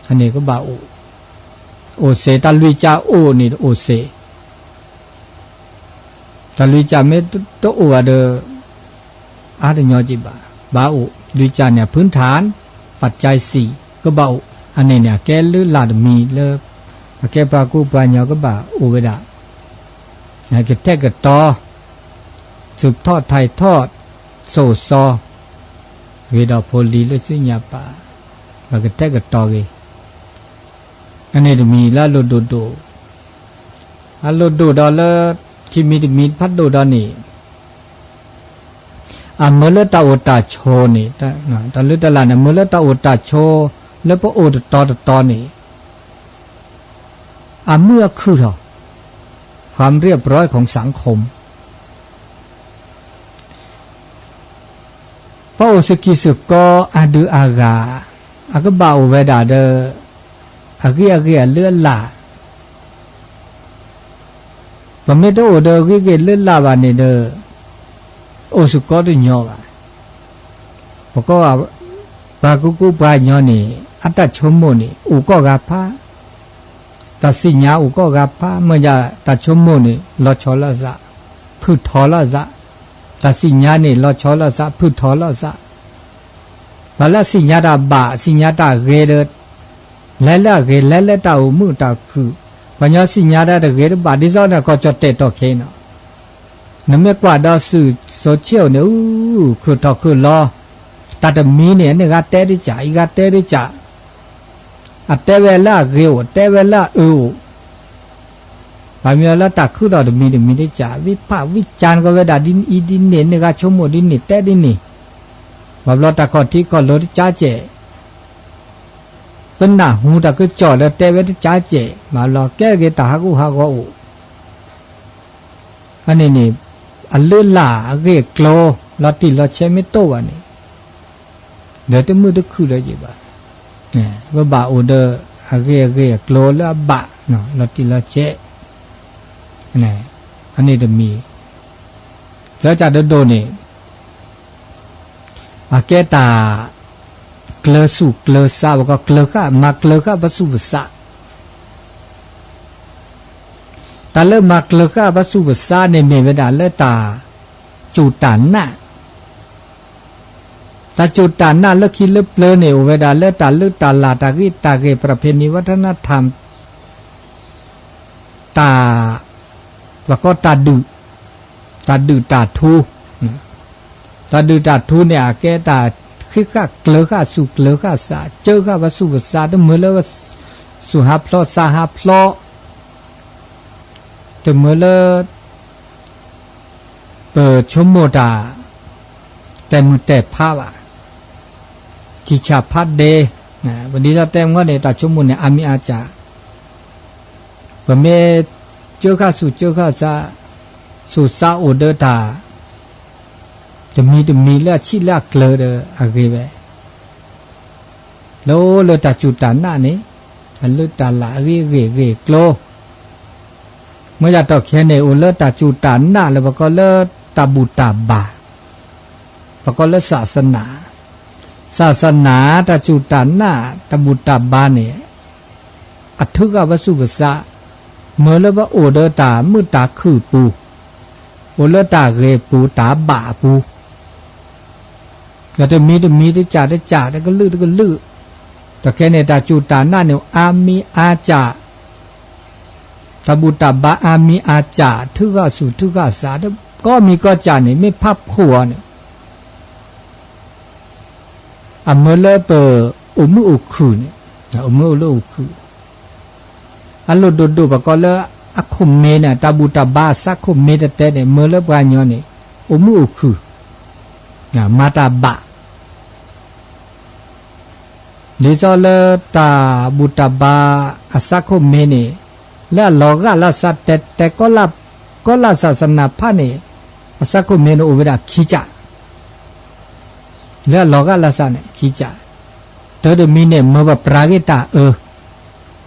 အန့ၣ်ကဘၣ်အိၣ်, အိၣ်စ့ၢ် တၢ်လွံၢ်ကၠၢ်အိၣ်န့ၣ်အိၣ်စ့ၢ် တၢ်လွံၢ်ကၠၢ်မ့ၢ်တအိၣ်ဘၣ်ဒီး, အါတညီက့ၤဘၣ်, ဘၣ်အိၣ်, လွံၢ်ကၠၢ်န့ၣ် အဖုၣ်ထၣ်, ပၣ်ကၠဲးစံၣ် ကဘၣ်အိၣ်, အန့ၣ်န့ၣ် အကဲလၢလၢ်တမံၤလၢ, အကဲပှၤကူပှၤကညီကဘၣ်အိၣ်ဝဲဒၣ်, ကထဲကတီၤ, သုးထီၣ်ထံးထီၣ်, စိာ်စီ, ဂ့ၤဒီးဖိလံၤလၢစုညါပာ်, ပကထဲကတီၤဂ့ၤ အန့ၣ်တမံၤလၢအလိၣ်ဒိၣ်ဒိၣ်, အလိၣ်ဒိၣ်ဒီးလၢ, ခံမံၤတမံၤဖးဒိၣ်ဒီးန့ၣ်, အမၢလၢတၢ်အိၣ်တၢ်ဆိးန့ၣ်, တၢ်လၢတၢ်လၢ်န့ၣ် မၢလၢတၢ်အိၣ်တၢ်ဆိး, လၢပအိၣ်တတီၤတတီၤန့ၣ်, အမုာ်အခုၣ်ထီၣ်, ความเรียบร้อยของสังคม ပအိၣ်စကံးစကီအဒုးအဂၤ, အကဘၣ်အိၣ်ဝဲဒၣ်ဒီး, အဂ့ၢ်အဂ့ၢ်အလၢအလၢ်, ပမ့ၢ်တအိၣ်ဒီးအဂ့ၢ်အဂ့ၢ်လၢလၢ်ဘၣ်န့ၣ်ဒီး, အိၣ်စ့ၢ်ကီးတညီဘၣ်. ပကီၢ်, ပှၤကူကူပှၤကညီန့ၣ်, အတၢ်ဆိကမိၣ်န့ၣ် အိၣ်ကိးဂၤဖး, တၢ်သ့ၣ်ညါအိၣ်ကိးဂၤဖး, မ့ၢ်ယၤတၢ်ဆိကမိၣ်န့ၣ် လီၤဆီလိာ်သး, ဖုၣ်ထီၣ်လိာ်သး, တၢ်သ့ၣ်ညါန့ၣ် လီၤဆီလိာ်သး ဖုၣ်ထီၣ်လိာ်သး, ပှၤလၢအသ့ၣ်ညါတၢ်ဘၣ် သ့ၣ်ညါတၢ်ဂ့ၤဒီး, လဲၤလၢအဂ့ၤ လဲၤလၢတၢ်အိၣ်မုာ်တၢ်ခုၣ်, ပှၤကညီသ့ၣ်ညါတၢ်တဂ့ၤတဘၣ် ဒ်သိးန့ၣ် ကီၢ်ကၠီၣ်တဲာ်တီၢ်ခဲအံၤနီၤ. နမ့ၢ်ကွၢ်ဒီးစု social န့ၣ် အူ, ခုၣ်ထီၣ်ခုၣ်လီၤ, တၢ်တမံၤန့ၣ် အန့ၣ်ဂၤတဲတကး အံၤဂၤတဲတကး, အတဲဝဲလၢအဂ့ၤအိၣ် တဲဝဲလၢအအၢအိၣ်, ပမ့ၢ်လၢတၢ်ခုၣ်ထီၣ်တမံၤတမံၤတကး ဝံဖးဝံကၠါကီဝဲဒၣ်ဒ်အံၤဒ်န့ၣ် န့ၢ်ဂၤဆိကမိၣ်ဒ်န့ၣ် တဲဒ်န့ၣ်, ဘၣ်ဘျီတၢ်ခီၣ်ထံးခီၣ်လိၤတကးကဲး, ပနၢ်ဟူတၢ်ကစီၣ်လၢတဲဝဲတကးကဲး ဘၣ်ဘျီကဲဂ့ၤတၢ်ဟးဂူာ်ဟးဂီၤအိၣ် အန့ၣ်န့ၣ်, အလုၢ်အလၢ်အဂ့ၢ်အကျိၤ လီၤတံၢ်လီၤဆဲးမ့ၢ်တအိၣ်ဘၣ်န့ၣ်, ဒီးတမုာ်တခုၣ်ဒီးယံၤဘၣ်. ပဘၣ်အိၣ်ဒီးအဂ့ၢ်အဂ့ၢ်အကျိၤလၢအဘၣ်, လီၤတံၢ်လီၤဆဲး, အန့ၣ်တမံၤ, သၢကၢ်ဒိၣ်ဒိၣ်န့ၣ် အကဲတၢ် ကျၢၤဆူၣ်ကျၢၤစး ပကီၢ်ကျၢၤဃာ် မၤကျၢၤဃာ်ပသူၣ်ပသး, တၢ်လၢမၤကျၢၤဃာ်ပသူၣ်ပသးန့ၣ် မ့ၢ်ဝဲဒၣ်လၢတၢ်စူၢ်တၢ်နာ်, တၢ်စူၢ်တၢ်နာ်လၢခံလၢပျၢၤန့ၣ် အိၣ်ဝဲဒၣ်လၢတၢ်လုၢ်တၢ်လၢ် တၢ်ဂ့ၢ်တၢ်ဂ့ၢ် ပြၢဖ့ၣ်နံၤ ဝဲထနထၣ် တၢ်, ပကိးတၢ်ဒုး, တၢ်ဒုးတၢ်ထူ, တၢ်ဒုးတၢ်ထူန့ၣ် အကဲတၢ်ဃံးဃာ်ကျၢၤဃာ်ဆူၣ်ကျၢၤဃာ်စး ကၢဃာ်ပသူၣ်ပသး တမုာ်လၢ ဆူၣ်ဟးဖျိးသးဟးဖျိး, တမုာ်လၢ ပဆိကမိၣ်တၢ် တဲာ်မုၢ်တဲာ်ဖးဘၣ်, ခံဆၣ်ဖးဒဲး, ပဒ်သိးတဲမ့ၢ်န့ၣ် တၢ်ဆိကမိၣ်န့ၣ် အါမံၤအါစှၤ, ပမ့ၢ်ကၢဃာ်ဆူၣ်ကၢဃာ်စး, ဆူၣ်စးအိၣ်ဒီးတၢ် တမံၤတမံၤလၢအဆံးလၢအကျၢၤဒီးအဂ့ၤဝဲ လၢအိၣ်လၢတၢ်စူၢ်တၢ်နာ်န့ၣ်, တၢ်လုၢ်တၢ်လၢ်အဂ့ၢ်အဂ့ၢ်အဂ့ၢ်အကျိၤ, မ့ၢ်ယၤတီၢ်ခဲန့ၣ် အိၣ်လၢတၢ်စူၢ်တၢ်နာ်လၢပကိးလၢတၢ်ဘူၣ်တၢ်ဘါ, ပကိးလၢ ศาสนา, ศาสนา တၢ်စူၢ်တၢ်နာ် တၢ်ဘူၣ်တၢ်ဘါန့ၣ် အထုးဃာ်ပသူၣ်ပသး, မ့ၢ်လၢပအိၣ်ဒီးတၢ်မုာ်တၢ်ခုၣ်ပူၤ, အိၣ်လၢတၢ်ဂ့ၤပူၤ တၢ်ဘၣ်အပူၤ ဒီးတမံၤတမံၤ တကးတကး တကလုာ်တကလုာ်, ဒီးခဲန့ၣ် တၢ်စူၢ်တၢ်နာ်န့ၣ် အါမံၤအါကၢ်, တၢ်ဘူၣ်တၢ်ဘါအါမံၤအါကၢ်, ထုးဃာ်ဆူၣ်ထုးဃာ်စး ကိးမံၤကိးကၢ်န့ၣ် မ့ၢ်ဖးဖှိၣ်အီၤန့ၣ် အမၢလၢပအိၣ်မုာ်အိၣ်ခုၣ်န့ၣ်, အိၣ်မုာ်အိၣ်လၢအိၣ်ခုၣ်, အလိၣ်ဒိၣ်ဒိၣ်ပှၤကိးလၢအခိၣ်မ့ၢ်န့ၣ် တၢ်ဘူၣ်တၢ်ဘါအစးခိၣ်မ့ၢ်တတဲန့ၣ် မၢလၢပှၤကညီန့ၣ် အိၣ်မုာ်အိၣ်ခုၣ်, မၤတၢ်ဘၣ် ဒ်သိးလၢတၢ်ဘူၣ်တၢ်ဘါအစးခိၣ်မ့ၢ်န့ၣ် လၢအလီၤဂာ်လၢစး တဲတဲ ကီလၢ်စၢ်စနၢ်ဖးန့ၣ် အစးခိၣ်မ့ၢ်န့ၣ်အိၣ်ဝဲဒၣ်ခံကၢ်, လၢအလီၤဂာ်လၢစးန့ၣ်ခံကၢ်, တၢ်တမံၤန့ၣ် မၢပပြးဂ့ၢ်တၢ်အၢ,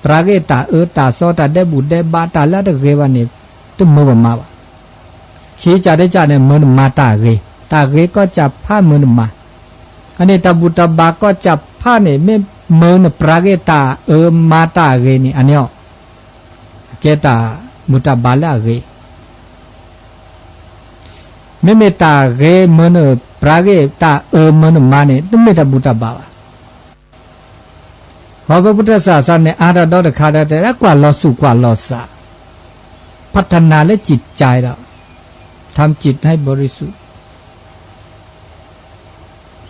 ပြးဂ့ၢ်တၢ်အၢတၢ်သီ တၢ်ဒဲးဘူၣ်ဒဲးဘါ တၢ်လၢအတဂ့ၤဘၣ်န့ၣ် တမၢပမၤဘၣ်. ခံကၢ်တကၢ်န့ၣ် မၢနမၤတၢ်ဂ့ၤ, တၢ်ဂ့ၤကိးကၢ်ဖးမၢနမၤ, အန့ၣ်တၢ်ဘူၣ်တၢ်ဘါကိးကၢ်ဖးန့ၣ် မ့ၢ်မၢနပြးဂ့ၢ်တၢ်အၢမၤတၢ်ဂ့ၤန့ၣ် အန့ၣ်အီၤ ကဲတၢ်ဘူၣ်တၢ်ဘါလၢအဂ့ၤ, မ့မ့ၢ်တၢ်ဂ့ၤမၢနပြးဂ့ၢ် တၢ်အၢမၢနမၤန့ၣ် တမ့ၢ်တၢ်ဘူၣ်တၢ်ဘါဘၣ်. ပှၤဖဲပူၤတၢ်ဆၢ်စးန့ၣ် အါတၢ်ဒီတခါဒီး တဲကွၢ်လီၤဆူၣ်ကွၢ်လီၤစး, ဖးတနၤလၢစံၣ်ကၠဲဒီး ထၢမ်စံၣ်ထၢၣ်ဘရိစု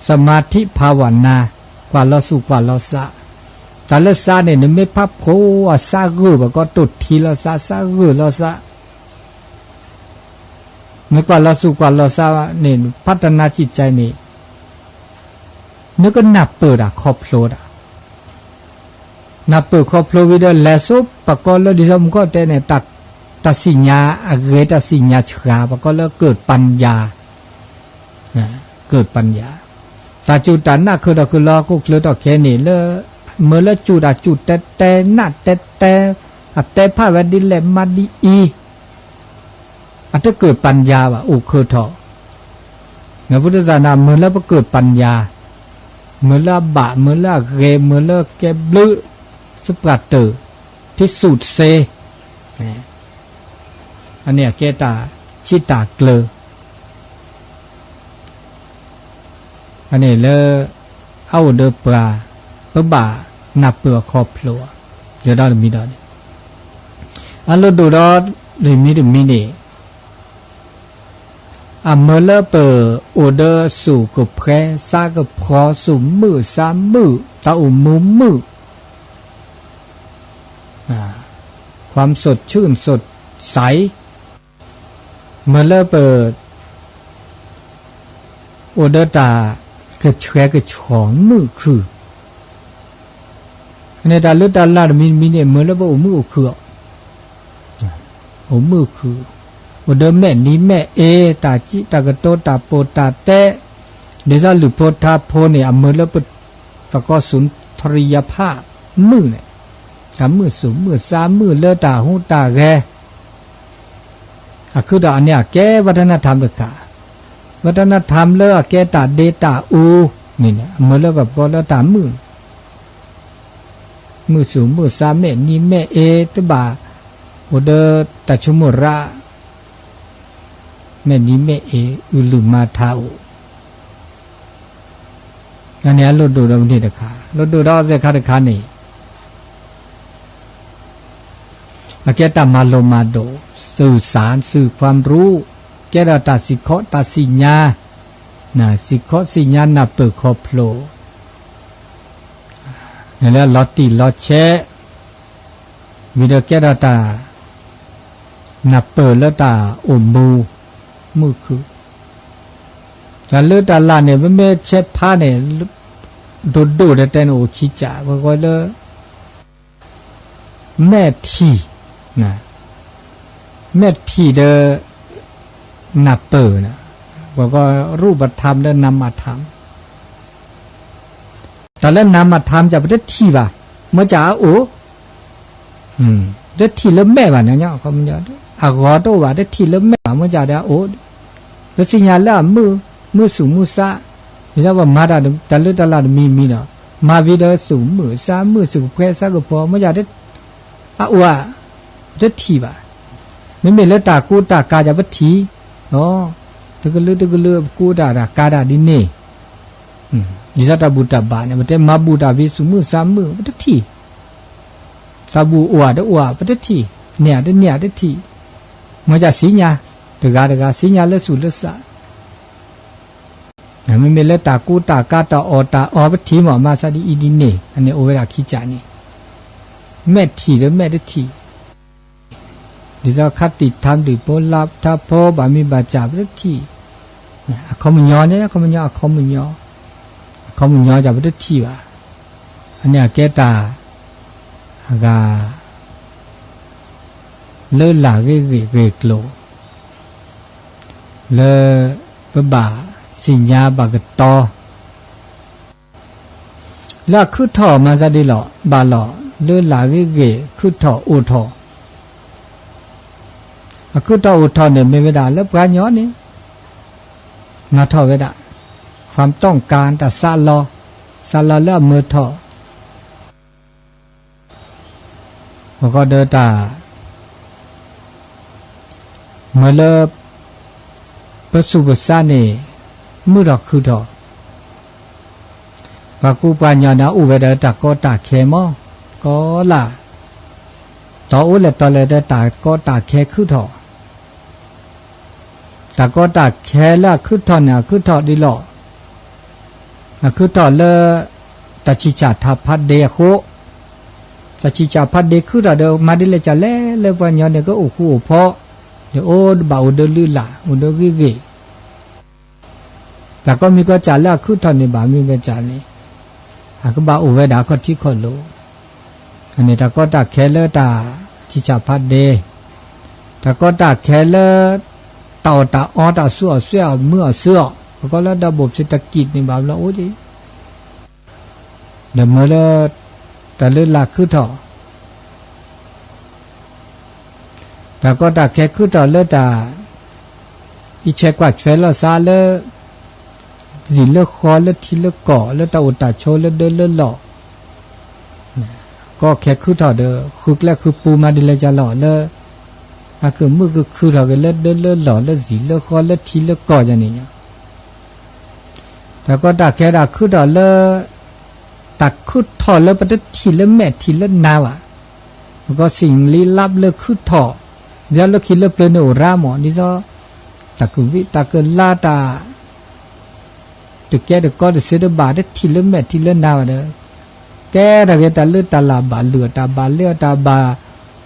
စမၤထံဖးဝးနၤ, ကွၢ်လီၤဆူၣ်ကွၢ်လီၤစး, တၢ်လၢစးန့ၣ် နမ့ၢ်ဖးဖှိၣ်အစးဂၢၢ်ဘၣ်ကီး တိၢ်ထံလီၤစး စးဂၢၢ်လီၤစး, နကွၢ်လီၤဆူၣ်ကွၢ်လီၤစးန့ၣ် ဖးတနၤစံၣ်ကၠဲန့ၣ် နကနၢ်ပၢၢ်တၢ်ခီဖျိတၢ်, နၢ်ပၢၢ်ခီဖျိဝံၤဒီး လဲၤဆိပှၤကိးလၢဒ်သိးမူခိၣ်တဲန့ၣ် တၢ်စံၣ်ညါအဂ့ၤ တၢ်စံၣ်ညါဆှး ပှၤကိးလၢ เกิดปัญญา, เกิดปัญญา, တၢ်စူၢ်တၢ်နာ် ခုၣ်ထီၣ်ခုၣ်လီၤ ကိၣ်ချၢထီၣ်ခဲန့ၣ်လၢ မၢလၢစူၢ်တၢ်စူၢ်တဲတဲ နာ်တဲတဲ, အတဲဖးဝဲဒ်လဲၣ်မၤဒ်အံၤ အတ เกิดปัญญา ဘၣ် အိၣ်ခုၣ်ထီၣ်, နဖုတစၢ်န့ၣ် မၢလၢပ เกิดปัญญา, မၢလၢအဘၣ် မၢလၢအဂ့ၤ မၢလၢကဲဘျုး စပှၢ်တၢၢ် ဖံးစူၣ်တစ့, အန့ၣ်အကဲတၢ်ဆံးတၢ်ကျၢၤ အန့ၣ်လၢ အအိၣ်ဒီးပှၤ ပဘၣ်နၢ်ပၢၢ်အခီဖျိ ယဒီတမံၤဒီးန့ၣ် အလိၣ်ဒိၣ်ဒီး တမံၤတမံၤန့ၣ် အမၢလၢပအိၣ်ဒီးစူၣ်ကဖှဲ စးကဖီ စူၣ်မုာ်စးမုာ် တၢ်အိၣ်မူမုာ် ความสดชื่นสดใส မၢလၢပ အိၣ်ဒီးတၢ်ကဆှဲကဆှီမုာ်ခုၣ်, န့ၣ်တၢ်လၢတၢ်လၢ်တမံၤတမံၤန့ၣ် မၢလၢပအိၣ်မုာ်အိၣ်ခုၣ်အီၤ, အိၣ်မုာ်ခုၣ်, အိၣ်ဒီးမဲာ်နံၤမဲာ်အ့ တၢ်စံးတၢ်ကတိၤတၢ်ပိာ်တၢ်တဲ, ဒ်သိးလုၢ်ဖိထါဖိန့ၣ် အမၢလၢပ သကိး สุนทรียภาพ မုာ်န့ၣ်, တၢ်မုာ်စူၣ်မုာ်စးမုာ်လၢတၢ်ဟူးတၢ်ဂဲၤ အခုဒီးအန့ၣ်အကဲ วัฒนธรรม တခါ, วัฒนธรรม လၢအကဲတၢ်ဒ့တၢ်အူန့ၣ် အမၢလၢပှၤကိးလၢတၢ်မုာ်, မုာ်စူၣ်မုာ်စးမဲာ်နံၤမဲာ်အ့ တဘၣ်အိၣ်ဒီးတၢ်ဆိကမိၣ်ရၣ် မဲာ်နံၤမဲာ်အ့ အုၣ်လုၢ်မၤထးအိၣ်, အန့ၣ်အလိၣ်ဒိၣ်ဒီးမနုၤတခါ, လိၣ်ဒိၣ်ဒီးသ့ၣ်ခါတခါန့ၣ် အကဲတၢ်မၤလိမၤဒိး สื่อสาร สื่อความรู้ ကဲဒီးတၢ်စံၣ်ခီတၢ်စံၣ်ညါ, စံၣ်ခီစံၣ်ညါနၢ်ပၢၢ်ခီဖျိ လၢလီၤတံၢ်လီၤဆဲး ဝံၤဒီးကဲထီၣ်တၢ် နၢ်ပၢၢ်လၢတၢ်အိၣ်မူ မုာ်ခုၣ်, တၢ်လၢတၢ်လၢ်န့ၣ် ပမ့ၢ်ဆဲးဖးန့ၣ် ဒိၣ်ဒိၣ်တဲတဲန့ၣ်အိၣ်ခံကၢ် ပှၤကိးလၢ မဲာ်ထံၣ်, မဲာ်ထံၣ်ဒီး နၢ်ပၢၢ်, ပှၤကိး รูปธรรม ဒီး นามธรรม တၢ်လၢ นามธรรม ကၢ်ပတထံၣ်ဘၣ်, မ့ၢ်ကၢ်အအိၣ်, တထံၣ်လၢမဲာ်ဘၣ်န့ၣ်, အဂီၤတအိၣ်ဘၣ် တထံၣ်လၢမဲာ်ဘၣ် မ့ၢ်ကၢ်ဒီးအအိၣ်, ပသ့ၣ်ညါလၢအမုာ်, မုာ်သူၣ်မုာ်သး, ဒ်သိးပမၤတၢ်လၢတၢ်လၢ်တမံၤမံၤဒီး, မၤဝံၤဒီးသူၣ်မုာ်သးမုာ် သူၣ်ကဖှဲသးကဖီ မ့ၢ်ကၢ်ဒီး အအိၣ်ဧါ, ပတထံၣ်ဘၣ်, မ့မ့ၢ်လၢတၢ်ကူတၢ်ကၤကၢ်ပထံၣ်, တကလုာ်တကလုာ်ပကူတၢ်တၢ်ကၤတၢ်ဒ်န့ၣ်, ဒ်သိးတၢ်ဘူၣ်တၢ်ဘါန့ၣ် ပတဲမၤဘူၣ်တၢ်ဖဲသူၣ်မုၢ်သးမုၢ် ပတထံၣ်, တၢ်ဘူၣ်အိၣ်ဧါတအိၣ်ဧါ ပတထံၣ်, န့ၢ်ဧါတန့ၢ်ဧါတထံၣ်, မ့ၢ်ကစံၣ်ညါ, တဂၤတဂၤ စံၣ်ညါလၢသူၣ်လၢသး မ့မ့ၢ်လၢတၢ်ကူတၢ်ကၤတၢ်အီၣ်တၢ်အီပထံၣ်မး မၤသးဒ်အံၤဒ်န့ၣ် အန့ၣ်အိၣ်ဝဲဒၣ်ခံကၠးန့ၣ်, မဲာ်ထံၣ်ဒီးမဲာ်တထံၣ်, ဒ်သိးခါတံာ်ထါဒုၣ်ဖိလါထါဖိဘၣ်မံဘၣ်ကၠးပတထံၣ်, အခီပညီန့ၣ် အခီပညီ အခီပညီ, အခီပညီကၠးပတထံၣ်ဘၣ်, အန့ၣ်အကဲတၢ်, အဂၤ လၢလၢ်ဂ့ၤဂ့ၤဂ့ၤကျိၤ လၢပဘၣ်သ့ၣ်ညါဘၣ်ကတီၤ လၢအခုၣ်ထီၣ်မၤသးဒ်လီၤ ဘၣ်လီၤ လၢလၢ်ဂ့ၤဂ့ၤ ခုၣ်ထီၣ်အိၣ်ထီၣ်, အခုၣ်ထီၣ်အိၣ်ထီၣ်န့ၣ် မ့ၢ်ဝဲဒၣ်လၢပှၤကညီန့ၣ် မၤထီၣ်ဝဲဒၣ် ความต้องการ တၢ်စးလီၤ, စးလီၤလၢအမၢထီၣ် အဃိဒီးတၢ် မၢလၢ ပသူၣ်ပသးန့ၣ် မုာ်ထီၣ်ခုၣ်ထီၣ်, ပှၤကူပှၤကညီန့ၣ် အိၣ်ဝဲဒၣ်တၢ်ကီတၢ်ခဲမး, ကီလၢ်, တီအိၣ်လဲၣ်တီလဲၣ်ဒီးတၢ်ကီတၢ်ခဲခုၣ်ထီၣ် တၢ်ကီတၢ်ခဲလၢအခုၣ်ထီၣ်န့ၣ် အခုၣ်ထီၣ်ဒ်လီၤ. အခုၣ်ထီၣ်လၢ တၢ်ဆံၣ်ဆၣ်ထးဖးဒ့အဃိ, တၢ်ဆံၣ်ဆၣ်ဖးဒ့ခုၣ်ထီၣ်ဒီး မၤဒ်လဲၣ်ကလဲၣ်လၢပှၤကညီန့ၣ် ကအိၣ်ဃူအိၣ်ဖိး, ဒီးအိၣ်ဘၣ်အိၣ်ဒီးလုၢ်လၢ် အိၣ်ဒီးဂ့ၤဂ့ၤ တၢ်ကီမံၤကီၢ်စဲၣ်လၢအခုၣ်ထီၣ်န့ၣ် ဘၣ်မ့ၢ်ဝဲကလဲၣ်, အကဘၣ်အိၣ်ဝဲဒၣ်ခီၣ်ထံးခီၣ်လိၤ, အန့ၣ်တၢ်ကီတၢ်ခဲလၢတၢ်ဆံၣ်ဆၣ်ဖးဒ့, တၢ်ကီတၢ်ခဲလၢ တၢ်အီၣ်တၢ်အီတၢ်သူၣ်အီၣ်စွဲအီၣ်မုာ်အီၣ်စၢအီၣ် ပကိးလၢ double စတကံးန့ၣ်ဘၣ်ဘျီအိၣ်က့ၤ, ဒီးမၢလၢ တၢ်လၢလၢ်ခုၣ်ထီၣ် တၢ်ကီတၢ်ခဲခုၣ်ထီၣ်လၢတၢ် အံးဆဲးကွၢ်ဆဲးလီၤသးလၢ စံာ်လၢဃီလၢထံလၢကီၢ် လၢတၢ်အိၣ်တၢ်ဆိးလၢဒၢလၢလီၢ်, ကီခဲခုၣ်ထီၣ်ဒီး ဃုကျဲဃုပူၤမၤဒ်လဲၣ်ကလဲၣ်လၢ အကမုာ်ကခုၣ်ထီၣ်က့ၤလၢဒၢလၢလီၢ်လၢစံာ်လၢဃီလၢထံလၢကီၢ်ယၤန့ၣ်ညါ တၢ်ကီတၢ်ခဲတၢ်ခုၣ်ထီၣ်လၢ တၢ်ခုၣ်ထီၣ်လၢပတထံၣ်လၢမဲာ်ထံၣ်လၢနါဘၣ်, ပကီၢ်စံၣ်လံလၢပျၢၤခုၣ်ထီၣ်, ဒ်လၢခံလၢပျၢၤန့ၣ်အိၣ်ရါမး ဒ်သိး တၢ်ကဝံၣ်တၢ်ကလါတၢ် တကဲတကီတစ့တဘၣ် တထံၣ်လၢမဲာ်ထံၣ်လၢနါဘၣ်ဒီး ကဲထီၣ်က့ၤတၢ်လၢတၢ်လၢ်ဘၣ်လုၢ်အီၣ် တၢ်ဘၣ်လဲအီၣ် တၢ်ဘၣ်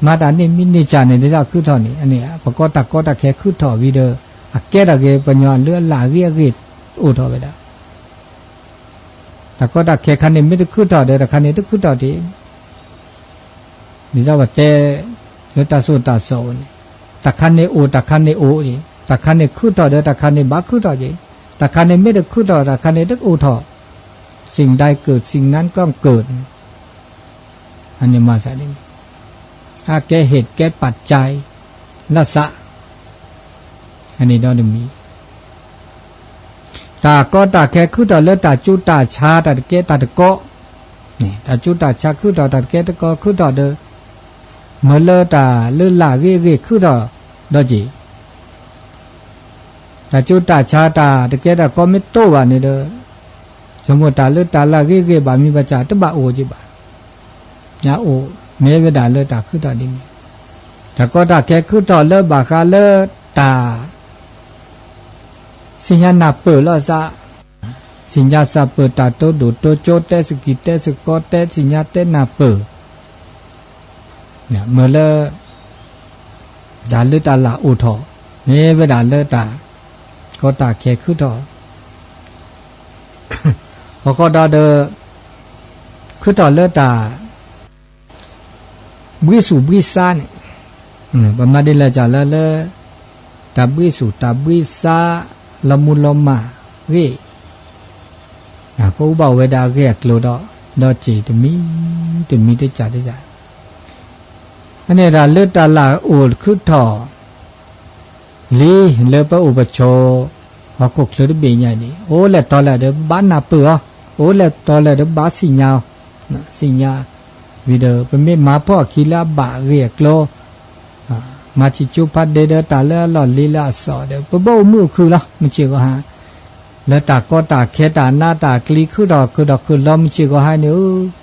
မၤတၢ်န့ၣ်မံၤန့ၢ်ကၢ်န့ၣ် ဒ်သိးခုၣ်ထီၣ်န့ၣ် အန့ၣ် ပကီၢ်တၢ်ကီတၢ်ခဲခုၣ်ထီၣ်ဝံၤဒီး အကဲထီၣ်က့ၤပှၤကညီလၢအလၢ်ဂ့ၤအဂ့ၤအိၣ်ထီၣ်ဝဲဒၣ် တၢ်ကီတၢ်ခဲခါန့ၣ်မ့ၢ်တခုၣ်ထီၣ်ဒီး တခါန့ၣ်တခုၣ်ထီၣ်တ့ၢ် ဒ်သိးပတဲ လၢတၢ်သိၣ်တၢ်သီအိၣ်န့ၣ် တခါန့ၣ်အိၣ် တခါန့ၣ်အိၣ်, တခါန့ၣ်ခုၣ်ထီၣ်ဒီး တခါန့ၣ်ဘၣ်ခုၣ်ထီၣ်က့ၤ, တခါန့ၣ်မ့ၢ်တခုၣ်ထီၣ် တခါန့ၣ်တအိၣ်ထီၣ်, สิ่งใดเกิดสิ่งนั้นก็เกิด အန့ၣ်မၤသးဒ်န့ၣ် အကဲဟ့ၣ်ကဲပာ်ကၠဲ လၢသး အန့ၣ်ဒီးတမံၤ တၢ်ကီတၢ်ခဲခုၣ်ထီၣ်လၢတၢ်ကၠိတၢ်ဆါတၢ်တကဲတၢ်တကီ, တၢ်ကၠိတၢ်ဆါခုၣ်ထီၣ်တၢ်တကဲတကီခုၣ်ထီၣ်ဒီး မၢလၢတၢ်လၢလၢ်ဂ့ၤဂ့ၤခုၣ်ထီၣ်ဒီးက့ၤ တၢ်ကၠိတၢ်ဆါတၢ်တကဲတၢ်တကီမ့ၢ်တအိၣ်ဘၣ်န့ၣ်ဒီး ဆိကမိၣ်တၢ်လၢတၢ်လၢဂ့ၤဂ့ၤဘၣ်မံၤဘၣ်စၢ်တဘၣ်အိၣ်က့ၤဘၣ်. ညါအိၣ်မ့ၢ်ဝဲဒၣ်လၢတၢ်ခုၣ်ထီၣ်ဒ်န့ၣ်, တၢ်ကီတၢ်ခဲခုၣ်ထီၣ်လၢဘၣ်ဃးလၢတၢ် သ့ၣ်ညါနၢ်ပၢၢ်လီၤသး, သ့ၣ်ညါသးပၢၢ်တၢ်တိဒိၣ်တိကၠိ တဲသကံၢ်တဲသကီ တဲသ့ၣ်ညါတဲနၢ်ပၢၢ် မၢလၢ တၢ်လၢတၢ်လၢ်အိၣ်ထီၣ် မ့ၢ်ဝဲဒၣ်လၢတၢ် ကီတၢ်ခဲခုၣ်ထီၣ် အဃိဒီး ခုၣ်ထီၣ်လၢတၢ် ဘှံးသူၣ်ဘှံးသးန့ၣ် ပမၤဒ်လဲၣ်ကလဲၣ်လၢ တၢ်ဘှံးသူၣ်တၢ်ဘှံးသး လီၤမူလီၤမၢ်ဂ့ၤ ပအိၣ်ဘၣ်ဝဲဒၣ်အဂ့ၢ်အကျိၤဒီး ဒီးစ့ၢ်တမံၤ တမံၤတစၢ်တစၢ် အန့ၣ်တၢ်လၢတၢ်လၢ်အိၣ်ခုၣ်ထီၣ် လံ လၢပအိၣ်ပဆိး ဟီၣ်ခိၣ်ချၢတဘ့ၣ်ညါန့ၣ် အိၣ်လဲၣ်တီလဲၣ်ဒီးဘၣ်နၢ်ပၢၢ်အီၤ အိၣ်လဲၣ်တီလဲၣ်ဒီးဘၣ်သ့ၣ်ညါအီၤ သ့ၣ်ညါ ဝံၤဒီး ပမ့ၢ်မၤဖှီၣ်အခံလၢအဘၣ်အဂ့ၢ်အကျိၤ မၤဆံၣ်ကၠိဖးဒ့ဒီးတၢ်လၢအလီၢ်လံၤလၢအသီဒီး ပဘၣ်အိၣ်မုာ်အိၣ်ခုၣ်လီၤ မုၢ်ဆ့ၣ်ကီၢ်ဟါ လၢတၢ်ကီတၢ်ခဲတၢ်နးတၢ်ကျံ ခုၣ်ထီၣ်ခုၣ်ထီၣ်ခုၣ်လီၤ မုၢ်ဆ့ၣ်ဂီၤဟါန့ၣ်ဧၢ,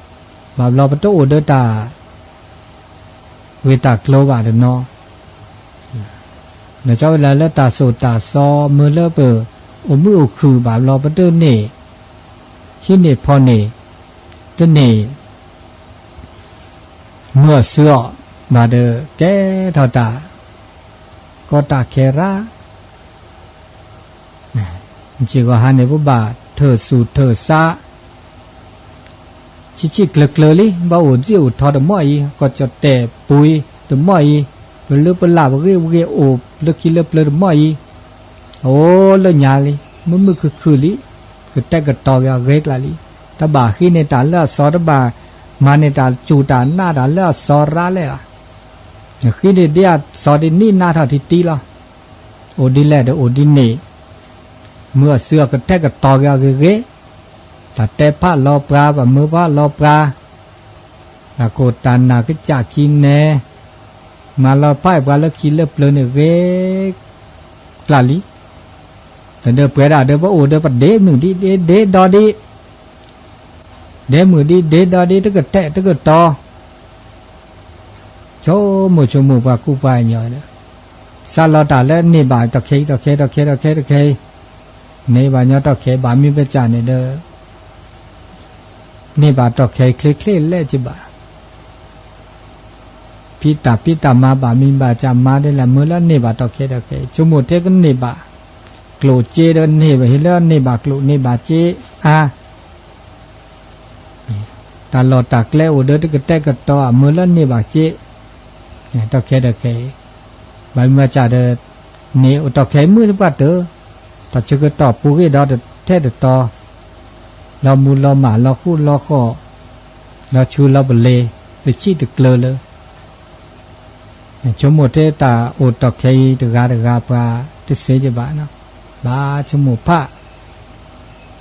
ဘၣ်ဘျီပတအိၣ်ဒီးတၢ်ဂ့ၢ်တၢ်ကျိၤဘၣ်တနီၤ. နကၠီဝဲဒၣ်လၢတၢ်စိၣ်တၢ်စီ မ့ၢ်လၢပအိၣ်မုာ်အိၣ်ခုၣ်ဘၣ်ဘျီ ပတန့ၢ်ဟံးန့ၢ်ဖီန့ၢ် တန့ၢ် မုာ်အီၣ်စုအီၣ်ဘၣ်ဒီး ကဲထီၣ်တၢ်ကီတၢ်ခဲရၣ်, မုၢ်ဆ့ၣ်ဂီၤဟါန့ၣ် ပဘၣ်ထၢၣ်ဆူၣ်ထၢၣ်စး ဆံးဆံးကျၢၤကျၢၤလံ, ဘၣ်အိၣ်ဒံးအိၣ်ထီတမီၢ်အံၤ, ကီၢ်ကၠီၣ်တဲၣ်ပူၤအံၤတမီၢ်အံၤ, ပလၢပလၢ်ပဂ့ၢ်ပဂ့ၢ်အိၣ်လၢခံလၢပျၢၤတမီၢ်အံၤ, အိၣ်လၢညါလံ, မုာ်မုာ်ခုၣ်ခုၣ်လံ, ကတဲာ်ကတီၤက့ၤအဂ့ၤကျါလံ, တဘၣ်ဃ့န့ၢ်တၢ်လၢအစီ တဘၣ်မၤန့ၢ်တၢ်စူၢ်တၢ်နာ်တၢ်လၢအစီရၣ်လဲၣ်ဧါ. နဃ့န့ၢ်ဒ်အစီဒ်န့ၣ် နးထီၣ်တံၢ်တံၢ်လီၤ. အိၣ်ဒ်လဲၣ်ဒီးအိၣ်ဒ်န့ၣ်, မုာ်အီၣ်စုအီၣ် ကတဲာ်ကတီၤက့ၤအဂ့ၤဂ့ၤ, တၢ်တဲဖးလီၤပှၤ ဘၣ်မၢဖးလီၤပှၤ, တၢ်ခိၣ်တၢ်နၢ်ကစၢ်ခံနဲ, မၤလီၤဖးပှၤလၢခံလၢပျၢၤန့ၣ်ဂ့ၤကျါလံ. တဒၢပှဲၤဒၣ်ဒီး ပအိၣ်ဒီးပဒ့မုၢ်ဒ်ဒ့ဒ့ဒီဒ့ ဒ့မုၢ်ဒ်ဒ့ဒီး ဒ်တကတဲာ်တကတီၤ, ဆိကမိၣ်ဆိကမိၣ်ပှၤကူပှၤကညီဒီး, စးလီၤတၢ်လၢန့ၢ်ဘၣ်တီၢ်ခဲအံၤ တီၢ်ခဲ တီၢ်ခဲ တီၢ်ခဲ တီၢ်ခဲအံၤ, န့ၢ်ဘၣ်ညီတီၢ်ခဲ ဘၣ်မံဘၣ်စၢ်န့ၣ်ဒီး, န့ၢ်ဘၣ်တီၢ်ခဲချ့ချ့လဲၣ်ကဘၣ် ဖံးတၢ်ဖံးတၢ်မၤဘၣ်မံဘၣ်စၢ်မၤဒ်လဲၣ် မ့ၢ်လၢန့ၢ်ဘၣ်တီၢ်ခဲတီၢ်ခဲ, ဆိကမိၣ်ထဲကန့ၢ်ဘၣ်ကျိၣ်စ့ဒီး န့ၢ်ဘၣ်ဟ့ၣ်လၢန့ၢ်ဘၣ်ကျိၣ်န့ၢ်ဘၣ်စ့အါ, တၢ်လီၢ်တၢ်ကျဲအိၣ်ဒီးတကတဲာ်ကတီၤ အမ့ၢ်လၢန့ၢ်ဘၣ်စ့, တီၢ်ခဲတီၢ်ခဲအံၤ, ဘၣ်မံဘၣ်စၢ်ဒီး, န့ၢ်အိၣ်တီၢ်ခဲမုၢ်သပှၢ်တၢၢ်, တၢ်ဆၢကတီၢ်ပူၤဂ့ၤဒီးတထဲတတီၤ လီၤမူလီၤမၢ်လီၤဃူလီၤဃီၣ်, လီၤဆူလီၤပလ့ၤ, ပဆံၣ်တကျၢၤလၢ ဆိကမိၣ်ထဲတၢ်အိၣ်တီၢ်ခဲအံၤတဂၤတဂၤပှၤတစ့ယဘၣ်, ဘၣ်ဆိကမိၣ်ဖး,